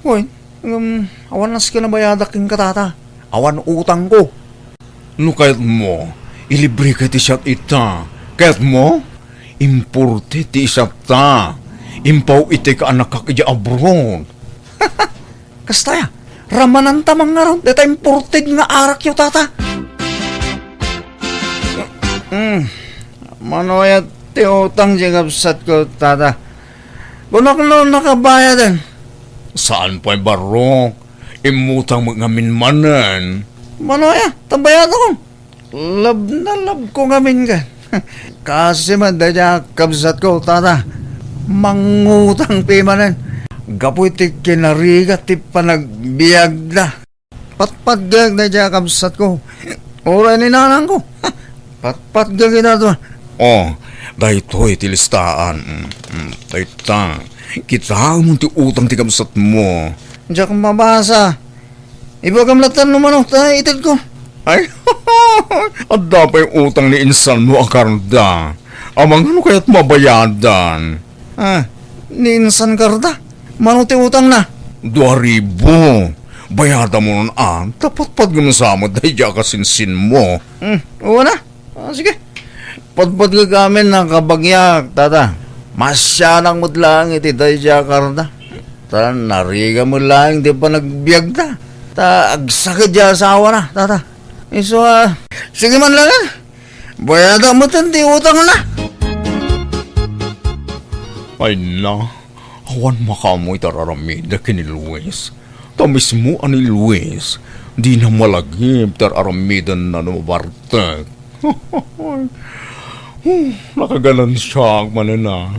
Wen, ngem awan nasken a bayadak kenka, Tata. Awan utangko. No kayatmo, ilibreka ti siat ita. Kayatmo? Imported ti isatta. Impaw iti kaanakak idiay abroad. Kasta aya, ramananta man ngarud dayta imported nga arakyo, Tata. Mm. Mano aya ti utang ti kabsatko, Tata? Kunak no nakabayaden. Saan pay, Barok? Immutang met ngamin manen. Mano aya ta bayadakon? Love na love ko ngamin ken. Kaasi met dayta a kabsatko, Tata. Mangutang pay manen. Gapu iti kinarigat ti panagbiagda. Patpatgek dayta a kabsatko. Uray ni nanangko. Patpatgek ita. Oh, daytoy ti listaan. Mm, mm, dayta. Kitaem ti utang ti kabsatmo. Diak mabasa. Ibagam latta no mano ta itedko. Ay, adda pay utang ni insanmo a Carda. Amangan no kayat mabayadan. Ah, ni insan Carda? Mano ti utangna? Dua ribu. Bayadamon a, ta patpatgem sa met daydiay a kasinsinmo. Hmm, wen a. Ah, sige. Patpatgek amin a kabagyak, tata. Masianak met laeng iti daydiay a Carda. Ta narigat met laeng ti panagbiagda. Ta agsakit ti asawana, tata. Isu a, sige man laeng. Bayadak met ti utangna. Ay na, awan makaammo iti ar-aramidek ken ni Luis. Ta mismo a ni Luis, dina malagip ti ar-aramidenna no mabartek. Hmm, nakaganansiaak manen a.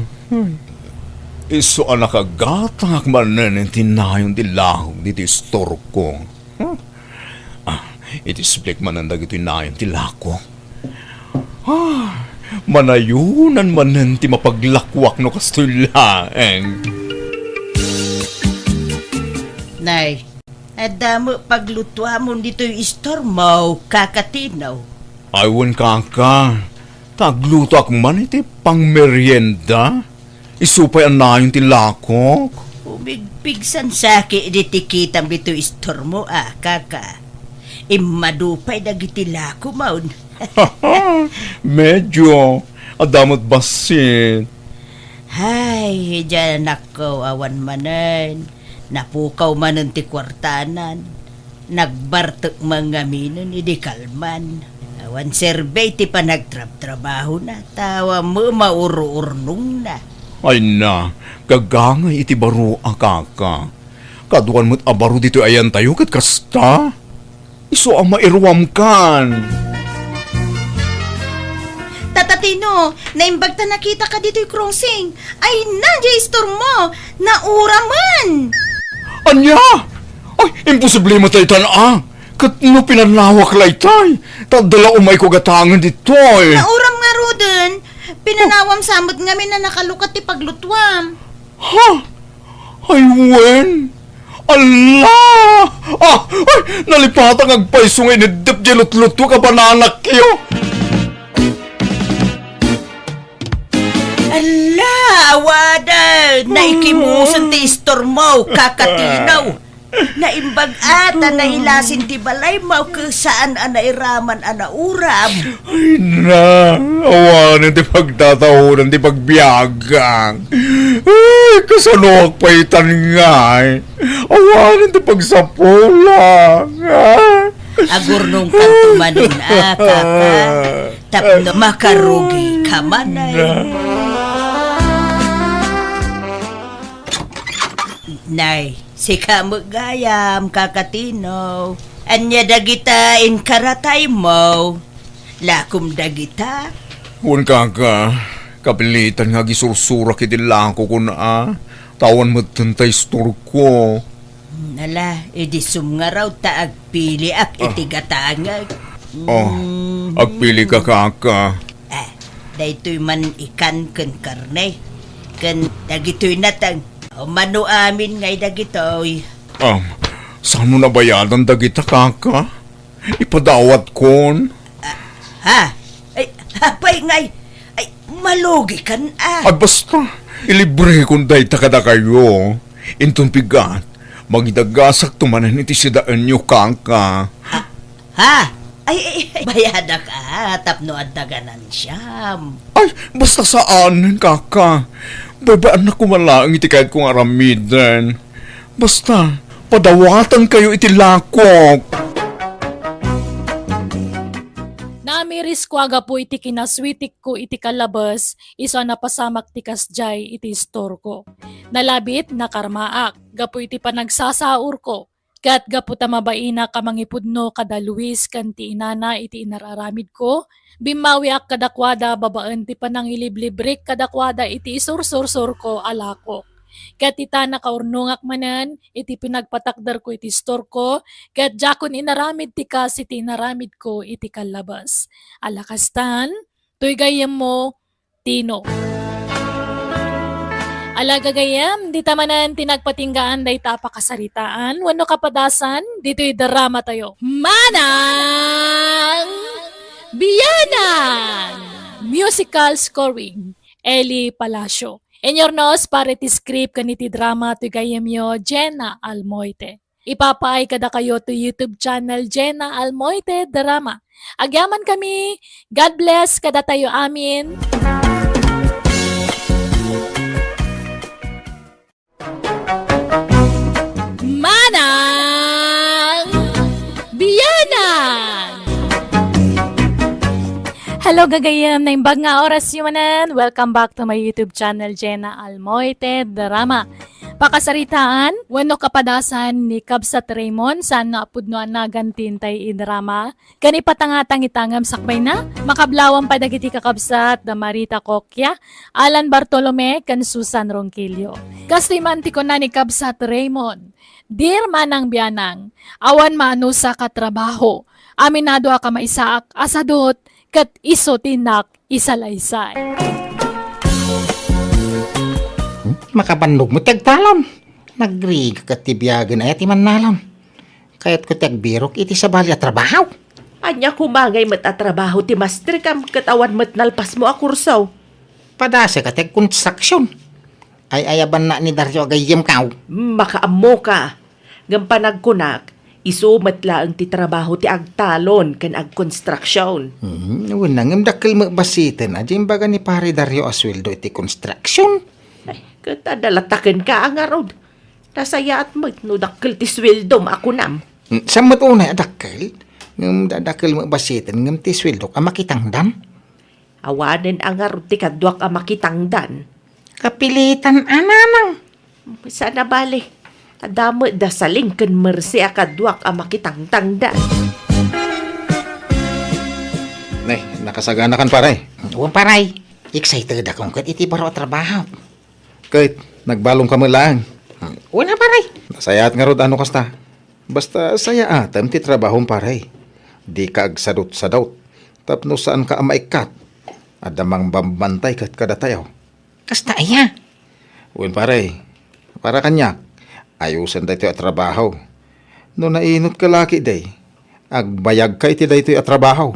Isu a nakagatangak manen iti nayon ti lakok ditoy istorko. Hmm. Ah, iti siblik manen dagitoy nayon ti lakok. Ah, manayonan manen ti mapaglakuak no kastoy laeng. Nay, adda met paglutuamon ditoy istormo, Kaka Tino? Ay, wen, kaka. Ta aglutoak man iti pangmerienda. Isu pay a nayon ti lakok. Umigpigsan saki idi ti kitam ditoy istormo a, kaka. Immadu pay dagiti lakomon. Medyo. Adda met bassit. Hay, idiay anakko, awan manen. Napukaw manen ti kuartanan. Nagbartek man ngaminen idi kalman. Awan serbi ti panagtrabtrabahona, ta awan met maururnongna. Ay na, gagangay iti baro a kaka. Kaduan met a baro ditoy ayantayo ket kasta. Isu a mairuamkan. Tata Tino, naimbag ta nakitaka ditoy crossing. Ay na, diay istormo. Nauramen! Ania? Ay, imposible met daytan a. Ket no pinanawak laytay, ta adda la umayko gatangen ditoy. Nauram ngaruden, pinanawam sa met ngamin a nakalukat ti paglutuam. Ha? Ay, wen? Ala! Ah, ay, nalipatak nga agpayso nga ineddep diay lutlutuak a bananakyo. Ala, awanen! Naikimusen ti istormo, Kaka Tino. Naimbag a ta nailasin ti balaymo ket saan a nairaman a nauram. Ay na, awanen ti pagtataonan ti pagbiagak. Ay, kasanoak pay tan ngay? Awanen ti pagsapulak. Ah. Agurnongkanto manen a, kaka, tapno makarugika manen. Nay, sika met gayam, Kaka Tino. Ania dagita inkarataymo? Lakom dagita? Wen, kaka, kapilitan nga agisursurak iti lakokon a, ta awan metten ta istorko. Hmm, ala, idi sumngarud ta agpiliak iti gatangek. Oh, agpilika, kaka. Ah, daytoy man ikan ken karne, ken dagitoy nateng. O, mano amin ngay dagitoy. Ah, saan mo nabayadan dagita, kaka? Ipadawatkon. Ah, ha? Ay, apay ngay? Ay, malugikan a. Ay, basta, ilibrekon dayta kadakayo. Inton bigat, mangidagasakto manen iti sidaenyo, kaka. Ah, ha? Ay, ay, ay, bayadak a, tapno adda ganansiam. Ay, basta saanen, kaka. Baybay-annak koma laeng iti kayatko nga aramiden. Basta, padawatankayo iti lakok. Namirisko a gapu iti kinaswitikko iti kallabes, isu a napasamak ti kasdiay iti istorko. Nalabit, nakarmaak, gapu iti panagsasaurko. Ket gapu ta mabainak a mangipudno kada Luis ken ti inana iti inar-aramidko, bimmawiak kadakuada babaen ti panangiliblibrek kadakuada iti isursursurko a lakok. Ket ita, nakaurnongak manen iti pinagpatakderko iti istorko, ket diakon inaramid ti kas iti inaramidko iti kallabes. Ala kastan, toy gayyemmo, Tino. Ala gagayyem, dita manen ti nagpatinggaan dayta a pakasaritaan wenno kapadasan ditoy drama tayo. Manang Bianang! Musical scoring, Eli Palacio. Inyurnos para iti script ken iti drama toy gayyemyo, Jenna Almoite. Ipapaay kadakayo to YouTube channel Jenna Almoite Drama. Agyamankami. God bless kadatayo amin. Manang Bianang! Hello, gagayyem. Naimbag nga oras yu manen. Welcome back to my YouTube channel, Jenna Almoite Drama. Pakasaritaan wenno kapadasan ni Kabsat Raymond saan nga a pudno a nagan ti intay idrama ken ipatangatang ita ngem sakbayna, makablawan pay dagiti kakabsat da Marita Coquia, Alan Bartolome, ken Susan Ronquillo. Kastoy man ti kuna ni Kabsat Raymond, Dear Manang Bianang, awan maanusak a trabaho. Aminado a kamaysaak a sadut ket isu ti nak isalaysay. Hmm? Makabannog met ti agtalon. Nagrigat ti biagen aya ti mannalon. Kayatko ti agbirok iti sabali a trabaho. Ania koma ngay met a trabaho ti mastrikam ket awan met nalpasmo a kurso? Padasek a ti agkonstruksion. Ay-ayabanna ni Dario a gayyemko. Makaammoka. Ngem panagkunak, isu met laeng ti trabaho ti agtalon ken agkonstruksion. Hmm, wen na, ngem dakkel met bassiten a di imbaga ni Pare Dario a sueldo iti konstruksion. Ay, ket adda latta kenka a ngarud. Nasayaat met no dakkel ti sueldom a kunam. Hmm, saan met unay a dakkel? Ngem da-, dakkel met bassiten ngem ti sueldok a makitangdan. Awanen a ngarud ti kaduak a makitangdan. Kapilitan a nanang. Saan a bale. Adda met da Saling ken Mercy a kaduak a makitangtangdan. Ne, nakasaganakan, pare. Wen, pare. Excited akon ket iti baro a trabaho. Ket, nagbalomka met laeng. Wen a, pare. Nasayaat ngarud a no kasta. Basta sayaatem ti trabahom, pare. Dika agsadutsadut tapno saanka a maikkat. Adda mangbambantay ket kadatayo. Kasta aya? Wen, pare. Para kaniak, ayosen daytoy a trabaho. No nainot ka laki, day, agbayagka iti daytoy a trabaho.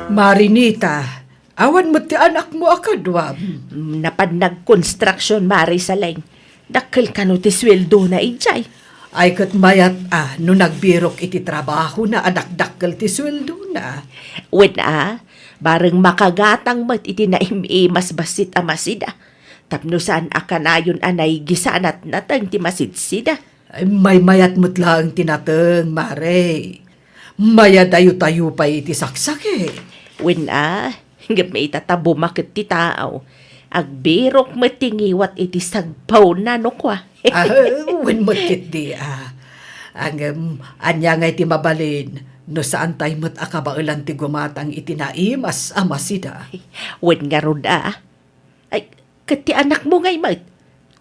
Marinita, awan met ti anakmo a kaduam? Mm, napan nagkonstruksion, Mari Saleng. Dakkel kano ti sueldona idiay? Ay, ket mayat a no nagbirok iti trabahona a dakdakkel ti sueldona. Wen a, bareng makagatang met iti naim-imas bassit a masida. Tapno saan a kanayon a naigisanat nateng ti masidsida. Ay, maymayat met laeng ti nateng, Mare. Mayadayo-tayo pay iti saksakit. Wen a, ngem ita ta bumaket ti tao, agbirok met ti ngiwat iti sagpawna no kua. Ah, wen met ketdi, ah. Ngem, ania ngay ti mabalin no saantay met a kabaelan ti gumatang iti naimas a masida? Wen ngarud, ah. Ay, ket ti anakmo ngay met?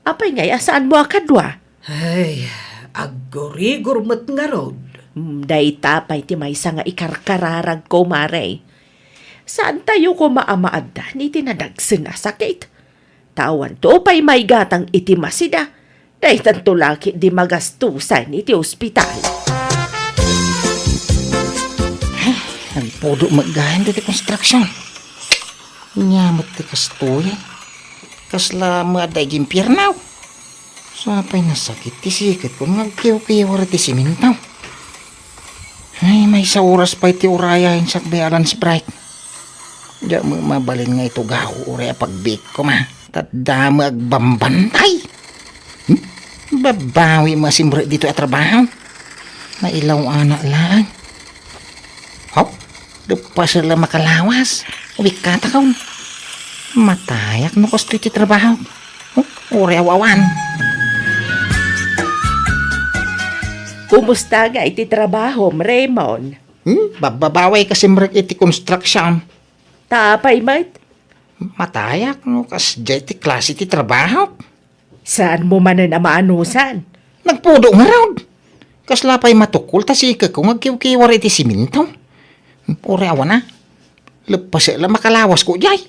Apay ngay a saanmo a kadua? Ay, aggurigor met ngarud. Hmm, dayta pay ti maysa nga ikarkararagko, Mare. Saantayo koma a maaddan iti nadagsen a sakit. Ta awanto pay maigatang iti masida. Daytanto la ketdi magastusan iti ospital. Ay, nagpudo met gayen diti konstruksion. Ania met ti kastoy? Kasla met adda iti impierno? Sapay nasakit ti siketkon nga agkiwkiwar iti siminto. Ay, maysa oras pay ti urayen sakbay a lunch break. Diak met mabalin nga itugaw uray a pagbiit koma. Ta adda met agbambantay. Hmm? Babawi met a simrek ditoy a trabaho. Nailaw-anak laeng. Haw? Leppasek la makalawas. Uwikkatakon. Matayak no kastoy ti trabaho. Huh? Uray aw-awan. Kumusta ngay ti trabahom, Raymond? Hmm? Bababawi ka simrek iti construction. Ta apay met? Matayak no kasdiay ti klase ti trabaho. Saanmo manen a maanusan? Nagpudo ngarud. Kasla pay matukol ta sikekko nga agkiwkiwar iti siminto. Uray awan a. Leppasek la makalawasko diay.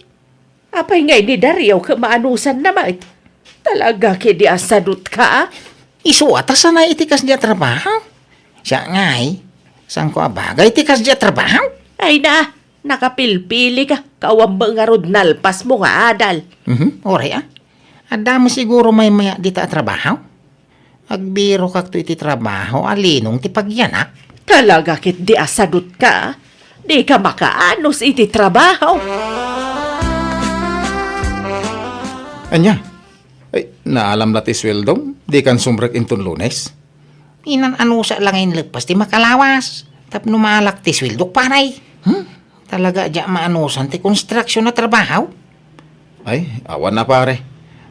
Apay ngay ni Dario ket maanusanna met? Talaga ketdi a sadutka, a? Isu a ta sanay iti kasdi a trabaho. Siak ngay, saanko a bagay ti kasdi a trabaho? Ay na, nakapilpilika, awan met ngarud nalpasmo nga adal. Mhm, uray a. Adda met siguro maymayat dita a trabaho? Agbirokakto iti trabaho a linong ti pagyanak. Talaga ketdi a sadutka, a? Dika makaanus iti trabaho. Ania? Ay, naalam la ti sueldom? Dikan sumrek inton Lunes? Inan-anusak la nga inleppas ti makalawas tapno maalak ti sueldok, pare. Hmm? Talaga a diak maanusan ti konstruksion a trabaho? Ay, awan a, pare.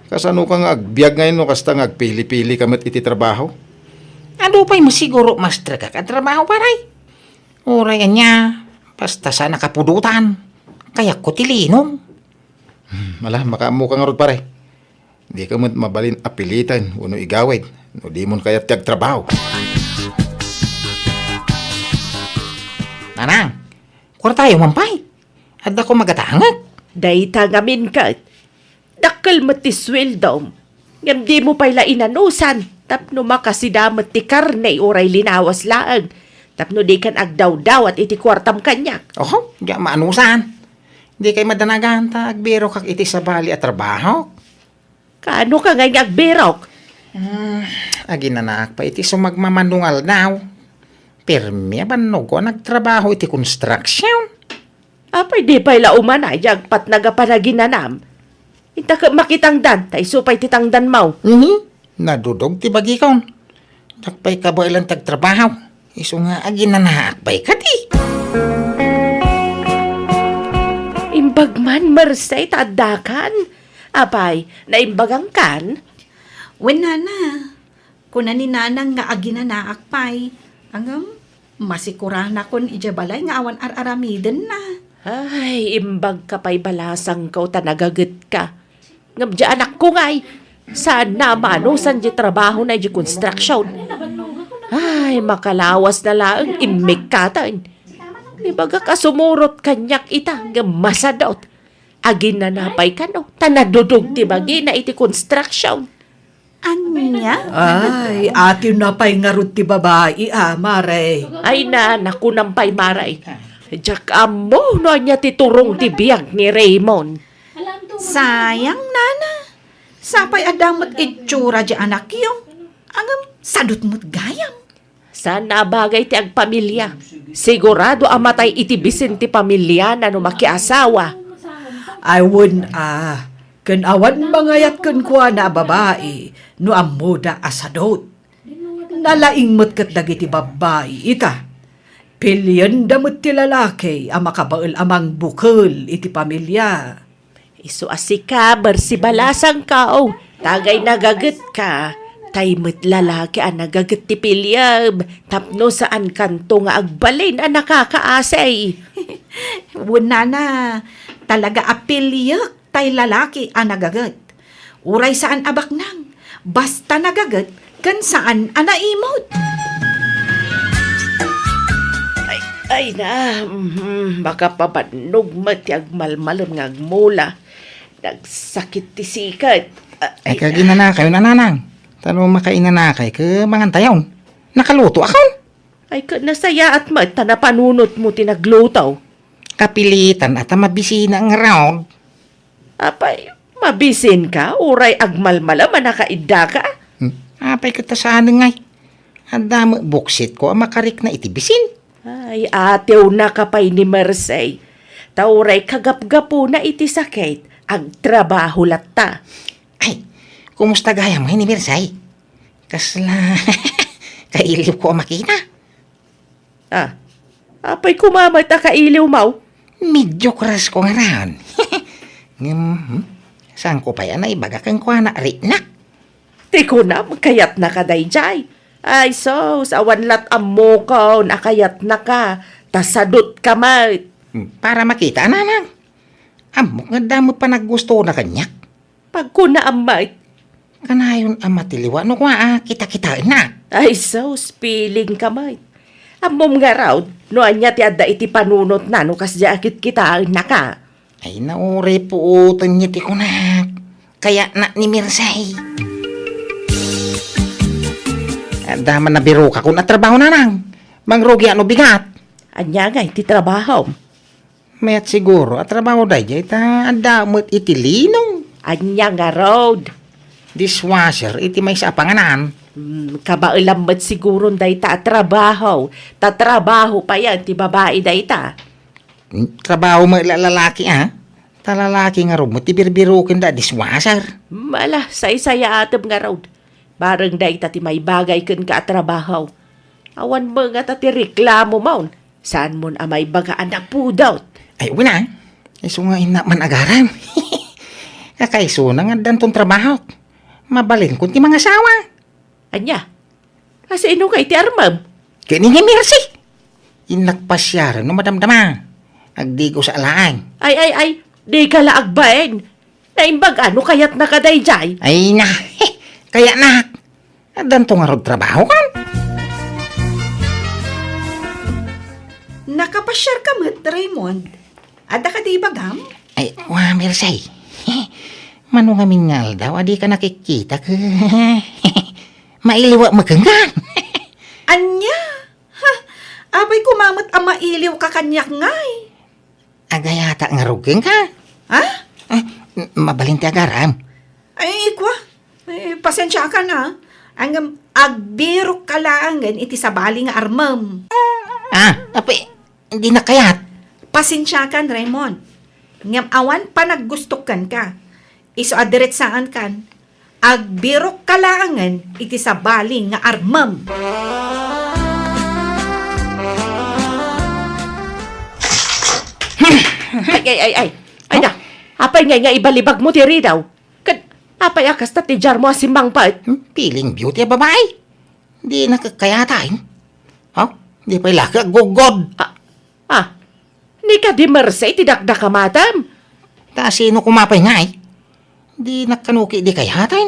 Kasanoka nga agbiag ngay no kasta nga agpili-pilika met iti trabaho? Adu pay met siguro mastrekak a trabaho, pare. Uray ania, basta saan a kapudotan. Kayatko ti linong. Hmm, ala, makaammoka ngarud, pare. Dika met mabalin a piliten wenno igawid no dimon kayat ti agtrabaho. Nanang, kuartayo man pay. Addako magatangek. Dayta ngamin ket, dakkel met ti sueldom, ngem dimo pay la inanusan tapno makasida met ti karne uray linawas laeng, tapno dikan agdawdawat iti kuartam kaniak. Oho, diak maanusan. Dikay madanagan ta agbirokak iti sabali a trabahok. Kaano ka ngay nga agbirok? Hmm, aginanaak pay iti sumagmamano nga aldaw. Pirmi a bannogko a nagtrabaho iti construction. Apay di pay la umanay ti agpatnag a panaginanam? Inta ket makitangdan, ta isu pay ti tangdanmo. Mhm. Nadudog ti bagikon. Diak pay kabaelan ti agtrabaho. Isu nga aginanaak pay kadi. Imbag man, Merced, ta addakan. Apay, naimbagangkan? Wen, nana. Kuna ni nanang nga aginanaak pay. Ngem, masikuranakon idiay balay nga awan ar-aramidenna. Ay, imbagka pay balasangko ta nagagetka. Ngem diay anakko ngay, saanna a maanusan diay trabahona idiay construction. Ay, makalawasna laeng immikkaten. Ibagak a sumurot kaniak ita, ngem masadut. Aginana pay kano, ta nadudog ti bagina iti construction. Ania? Ay, atiwna pay ngarud ti babai, a, Mare. Ay na, nakunam pay, Mare. Diak ammo no ania ti turong ti biag ni Raymond. Sayang, nana. Sapay adda met itsura diay anakyo. Ngem, sadut met gayam. Saan a bagay ti agpamilia. Sigurado a matay iti bisin ti pamiliana no makiasawa. Ay, wen a, ken awan mangayat kenkuana a babai no ammoda a sadut. Nalaing met ket dagiti babbai ita. Pilienda met ti lalaki a makabael a mangbukel iti pamilia. Isu a sika, Merced, balasangko, ta agay nagagetka, tay met lalaki a nagaget ti piliem, tapno saankanto nga agbalin a nakakaasi. Wen, nana, talaga a piliek tay lalaki a nagaget. Uray saan a baknang, basta nagaget ken saan a naimut. Ay, ay na, mhm, makapabannog met ti agmalmalem nga agmula. Nagsakit ti sikat. Ah, ay, ay, kaginanakayon, nanang. Ta no makainanakay, ket mangantayon. Nakalutoakon. Ay, ket nasayaat met ta napanunotmo ti nagluto. Kapilitan a ta mabisina ngarud. Apay, mabisinka, uray agmalmalem a nakaiddaka? Hmm, apay ket ta saanen ngay? Adda met buksitko a makarikna iti bisin. Ay, atiwnaka pay ni Merced. Ta uray kagapgapuna iti sakit, agtrabaho latta. Ay, kumusta gayam ngay ni Merced? Kasla kailiwko a makita. Ah, apay koma met a kailiwmo? Medyo crush ko ngarud. Ngem, hmm, saanko pay a naibaga kenkuana a riknak? Ti kunam, kayatnaka daydiay. Ay, sus, awan lat' ammokon a kayatnaka, ta sadutka met. Hmm, para makita, nanang. Ammok nga adda met panaggustona kaniak. Pagkunaam met. Kanayon a matiliwa no kua a kitakitaennak. Ay, sus, pilingka met. Ammom ngarud no ania ti adda iti panunotna no kasdiay a kitkitaennaka. Ay, nauray puoten ti kunak. Kayatna ni Mirsay. Adda man nabirokakon a trabaho, nanang. Mangrugiak no bigat. Ania ngay ti trabaho? Mayat siguro a trabaho daydiay ta adda met iti linong. Ania ngarud? Dishwasher iti maysa a panganan. Hmm, kabaelam met siguron dayta a trabaho. Ta trabaho payen ti babai dayta. Hmm, trabaho met la lalaki, a? Ta lalaki ngarud met ti birbirokenda a dishwasher. Hmm, ala, saysayaatem ngarud. Bareng dayta ti maibagay kenka a trabaho. Awan met ngata ti reklamomon. Saanmon a maibaga a napudot? Ay, wen a. Isu nga innak man agaram. Kakaisuna nga addanton trabahok. Mabalinkon ti mangasawa. Ania? A, sino ngay ti armem? Ken ni Mercy. Innak pasiaren no madamdama. Agdigo sa alaen. Ay, ay, ay. Dika la agbain. Naimbag a no kayatnaka daydiay? Ay na, kayatnak. Addanto ngarud trabaho kan? Nakapasiarka met, Raymond. Adda kadi ibagam? Ay, wa, Mirsay. Mano ngamin nga aldaw a dika nakikita ket mailiwak met kenka. Ania? Ha? Apay koma met a mailiwka kaniak ngay? Agayatak ngarud kenka. Ha? Ah, m-, mabalin ti agaram. Ay, kua. Ay, pasensiakan a. Ngem agbirokka laengen iti sabali nga armem. Ah, apay, dinak kayat. Pasensiakan, Raymond. Ngem awan panaggustok kenka. Isu a diretsaankan. Agbirokka laengen iti sabali nga armem. Ay, ay, ay, ay. Ay, da. Apay ngay nga ibalibagmo ti ridaw? Ket apay a kasta ti diarmo a simmangpet? Hmm, feeling beauty a babai. Dinak kayat, ay. Ha? Di pay la ka aggugod. Ah, ah. Ni kadi Mercy ti dakdakamatem? Ta sino koma pay ngay? Dinak kano kadi kayat, ay.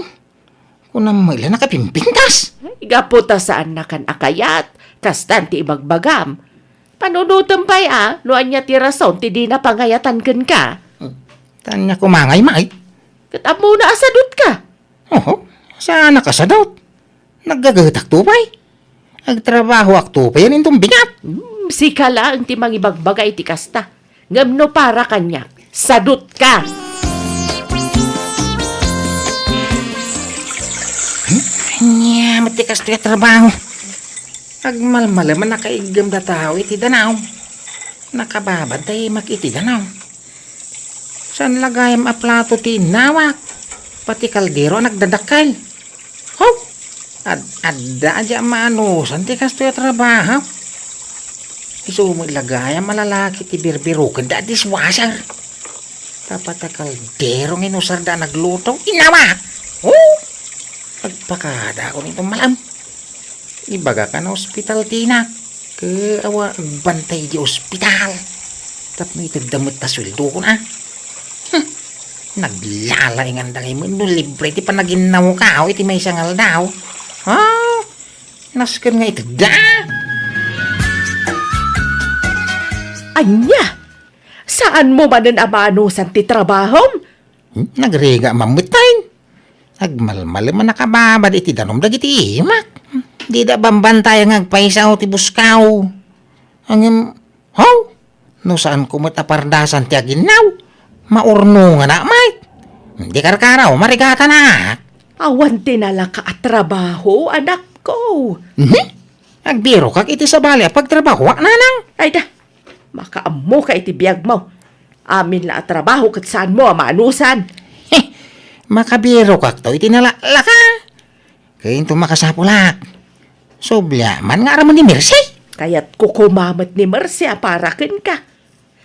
Kunam met la nakapimpintas. Ay, gapu ta saannakan a kayat, kastan ti ibagbagam. Panunotem pay a, no ania ti rason ti dina pangayatan kenka. Hmm. Ta ania koma ngay, may? Ket ammona a sadutka. Oho, saanak a sadut. Naggagatakto pay. Agtrabahoakto pay inton bigat. Hmm, sika laeng ti mangibagbaga iti kasta. Ngem no para kaniak, sadutka. Hmm? Ania met ti kastoy a trabaho? Agmalmaleman a kaiggemda tao iti danaw. Nakababantay mak iti danaw. Saan la gayam a plato ti innawak? Pati kaldero a nagdadakkel. Haw! Ad-, adda a diak maanusan ti kastoy a trabaho. Isu met la gayam a lalaki ti birbirokenda a dishwasher. Tapno kaldero nga inusarda a nagluto. Innawak! Oh! Agpakadakon inton mal-am. Ibagak a naospital ti inak. Ket awan agbantay di ospital. Tapno itedda met ta sueldokon a. Hmm. Naglalainganda ngay met no libre ti panaginnawko iti maysa nga aldaw. Ha? Nasken nga itedda. Ania? Saanmo manen a maanusan ti trabahom? Hmm? Nagrigat man met tay. Agmalmalem a nakababad iti danum dagiti imak. Dida bambantayan nga agpayso ti buskaw. Ngem, haw, no saanko met a pardasan ti aginnaw, maurnonganak met. Di karkaraw, marigatanak. Awan ti nalaka a trabaho, anakko. Mhm. Agbirokak iti sabali a pagtrabahoak, nanang. Ay da, makaammoka iti biagmo. Amin la a trabaho ket saanmo a maanusan. Heh, makabirokakto iti nalaklaka. Ket inton makasapulak. Subli man nga armen ni Mercy. Kayatko koma met ni Mercy a para kenka.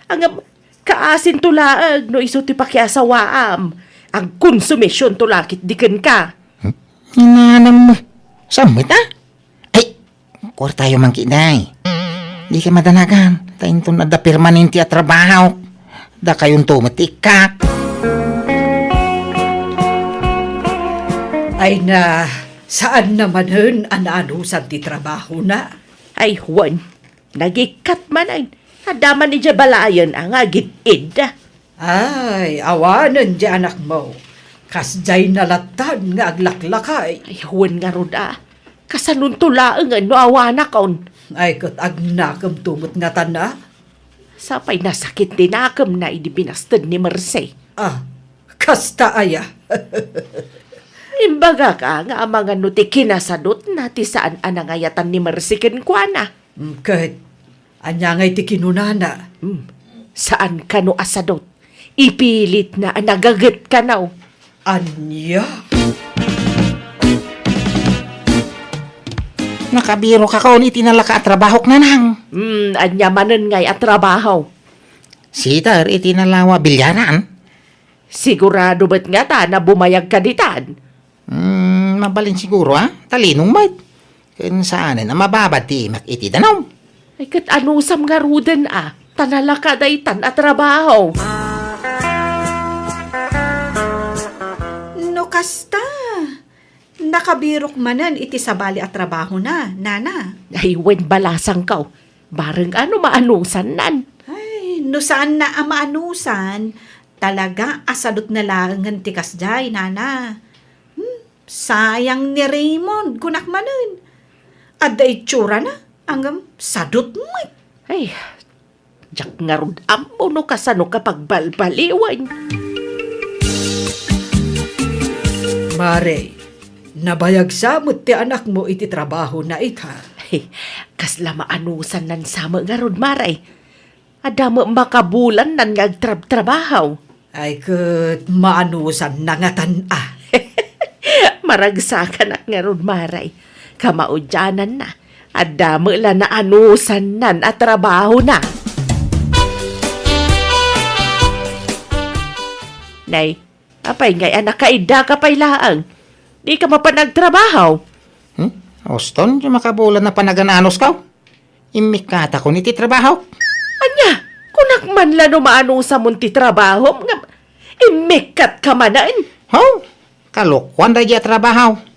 Ngem, kaasinto laeng no isu ti pakiasawaam. Agkonsumisionto la ketdi kenka. Hmm? Inanam mo. Saan met a? Ay, kuartayo man ketdi. Dika madanagan, ta inton adda permanente a trabaho, dakayonto met ti ikkak. Ay na, saanna manen a naanusan ti trabahona? Ay, wen, nagikkat manen. Adda man idiay balayen a nga agid-id. Ay, awanen diay anakmo. Kasdiay na lattan nga aglaklakay. Ay, wen ngarud a. Kasanonto laengen no awanakon? Ay, ket agnakemto met ngatan a? Sapay nasakit ti nakemna idi binasted ni Mercy. Ah, kasta aya? Imbagak a nga amangan no ti kinasadutna ti saan a nangayatan ni Mercy kenkuana. Mm, ket ania ngay ti kinunana? Mm, saan kano a sadut. Ipilitna a nagaget kano. Ania? Nakabirokakon iti nalaka a trabahok, nanang. Hmm, ania manen ngay a trabaho? Sitter iti nalawa bilyaran. Sigurado met ngata a bumayagka ditan? Hmm, mabalin siguro, a? Talinong met. Ken saanen a mababad ti imak iti danum. Ay, ket anusam ngaruden a, ta nalaka daytan a trabaho. No kasta, nakabirok manen iti sabali a trabahona, nana. Ay, wen balasangko. Bareng a no maanusannan. Ay, no saanna a maanusan, talaga a sadutna laengen ti kasdiay, nana. Hmm, sayang ni Raymond, kunak manen. Adda itsurana, ngem sadut met. Ay, diak ngarud ammo no kasano ka pagbalbaliwen. Mare, nabayag sa met ti anakmo iti trabahona ita. Ay, kasla maanusannan sa met ngarud, Mare. Adda met makabulannan nga agtrabtrabaho. Ay, ket maanusanna ngatan a. Maragsakanak ngarud, Mare. Kamaudiananna, adda met la naanusannan a trabahona. Nay, apay ngay a nakaiddaka pay laeng? Dika mapan agtrabaho? Hmm? Uston, ti makabulan a panagan-anusko. Immikkatakon iti trabahok. Ania? Kunak man la no maanusamon ti trabahom nga immikkatka manen? Haw? Kalokuan daydi a trabaho.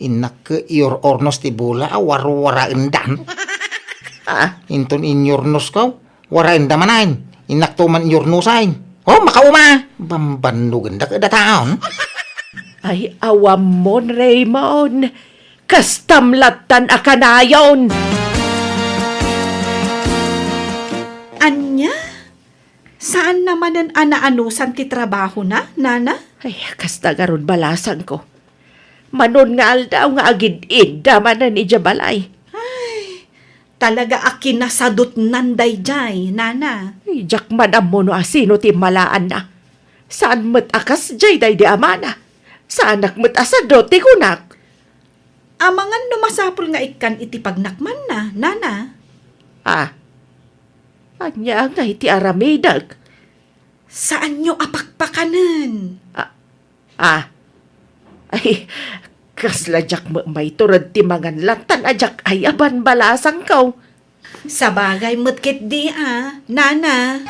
Innak ket iyor-ornos ti bola a warwaraendan. Ah? Inton inyornosko, waraenda manen. Innakto man inyornosen. Oh, makauma! Bambannogenda ket dataon. Ay, awammon, Raymond. Kastam lattan a kanayon. Ania? Saanna manen a naanusan ti trabahona, nana? Ay, kasta garud balasangko. Manon nga aldaw nga agid-idda manen idiay balay. Ay, talaga a kinasadutnan daydiay, nana. Ay, diak man ammo no asino ti immalaanna. Saan met a kasdiay daydi amana. Saanak met a sadut ti kunak. Amangan no masapul nga ikkan iti pagnakmanna, nana? Ah, ania ngay ti aramidek? Saanyo a pakpakanen. Ah, ah. Ay, kasla diak met maitured ti mangan lattan a diak ay-aban balasangko. Sabagay met ketdi a, nana.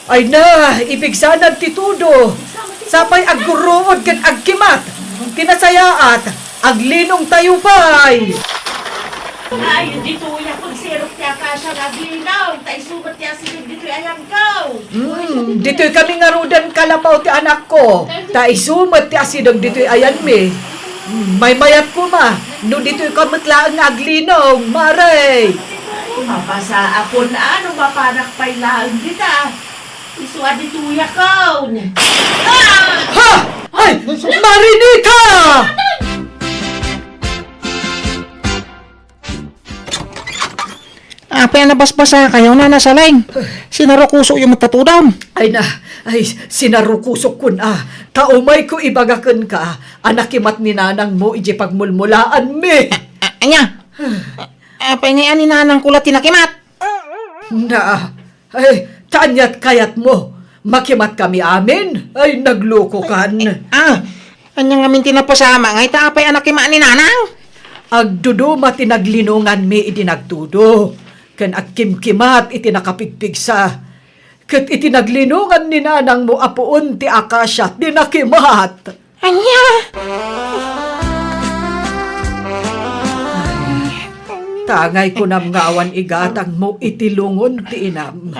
Ay na, ipigsanak ti tudo. Sapay aggurruod ken agkimat. Ti nasayaat, aglinongtayo pay. Ay, ditoy a pagsirok ti akasia nga aglinong, ta isu met ti asideg ditoy ayanko. Hmm, ditoy kami ngaruden kalapaw ti anakko, ta isu met ti asideg ditoy ayanmi. Hmm, maymayat koma, no ditoy ka met laeng nga aglinong, Mare. Mapasaakon a no mapanak pay laeng dita. Isu a ditoyakon. Ah! Ha! Ay, Marinita! Apay a nabasbasakayo, Nana Saleng? Sinarukusokyo met ta tudom. Ay na, ay, sinarukusokkon a. Ta umayko ibaga kenka a nakimat ni nanangmo idiay pagmulmulaanmi. A-, a-, ania? A-, apay ngay a ni nanangko la ti nakimat? Na, ay, ta aniat kayatmo? Makimatkami amin? Ay, naglokokan. Ah, ania ngamin ti napasamak ngay ta apay a nakimat ni nanang? Agduduma ti naglinonganmi idi nagtudo, ken agkimkimat iti nakapigpigsa. Ket iti naglinongan ni nanangmo a puon ti akasia ti nakimat. Ania? Tangay kunam nga awan igatangmo iti lungon ti inam.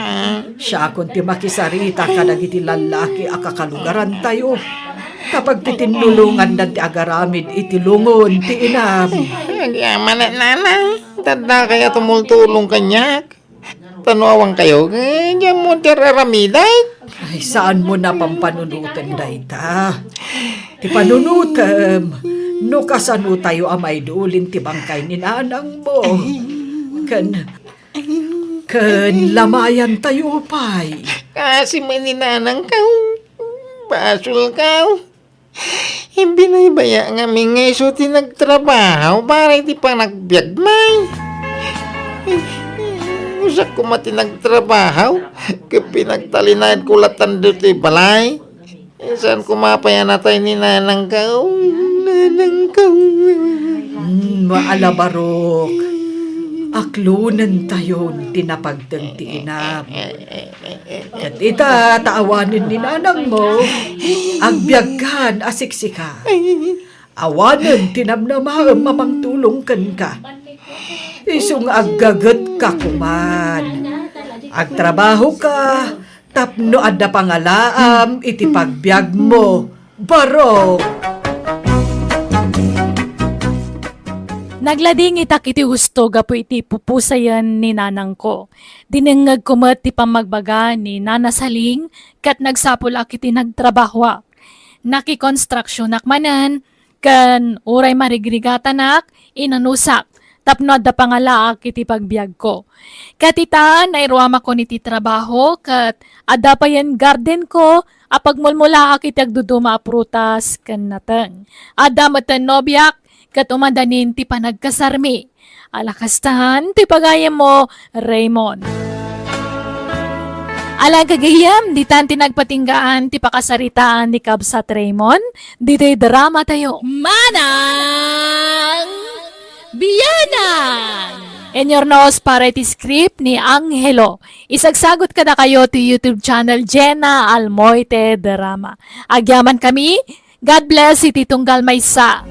Siakon ti makisarita kadagiti lallaki a kakalugarantayo. Ta pagtitinnulongandan ti agaramid iti lungon ti inam. Agyaman, nanang, tadda kaya tumultulong kaniak. Ta no awan kayo, eh, diyan mo ti raramidan. Ay, saan mo na pampanunoten dayta? Ti panunotem, no kasano tayo a maidulin ti bangkay ni nanang mo? Ken, ken lamayan tayo pay. Kasi may ni nanang ka, basol ka. Imbinaybaya ngamin nga isu ti nagtrabaho para iti panagbiag, may. Usak koma ti nagtrabaho, ket pinagtalinaed ko latan ditoy balay. Saan ko mapayanatay ni nanang ka? Oh, nanang ka. Hmm, maalabarok. Aklonen tayon ti napagteng ti inam. Ket ita, ta awanen ni nanang mo, agbiagkan a siksika. Awanen ti namnamaem a mangtulong kenka. Isu nga aggaget ka koman. Agtrabaho ka, tapno adda pangalaam iti pagbiag mo. Barok! Nagladingitak iti husto gapu iti pupusayen ni nanangko. Dinengngegko met ti pammagbaga ni Nana Saling ket nagsapulak iti nagtrabahoak. Nakikonstruksionak manen ken uray marigrigatanak, inanusak tapno adda pangalaak iti pagbiagko. Ket ita, nairuamakon iti trabaho ket adda payen gardenko a pagmulmulaak iti agduduma a prutas ken nateng. Adda metten nobiak ket umadanin ti panagkasarmi. Ala kastan ti pagayammo, Raymond. Ala gagayyem, ditan ti nagpatinggaan ti pakasaritaan ni Kabsat Raymond, ditoy drama tayo. Manang Bianang! Inyurnos para iti script ni Angelo. Isagsagot kadakayo ti YouTube channel Jenna Almoite Drama. Agyaman kami, God bless iti tunggal maysa.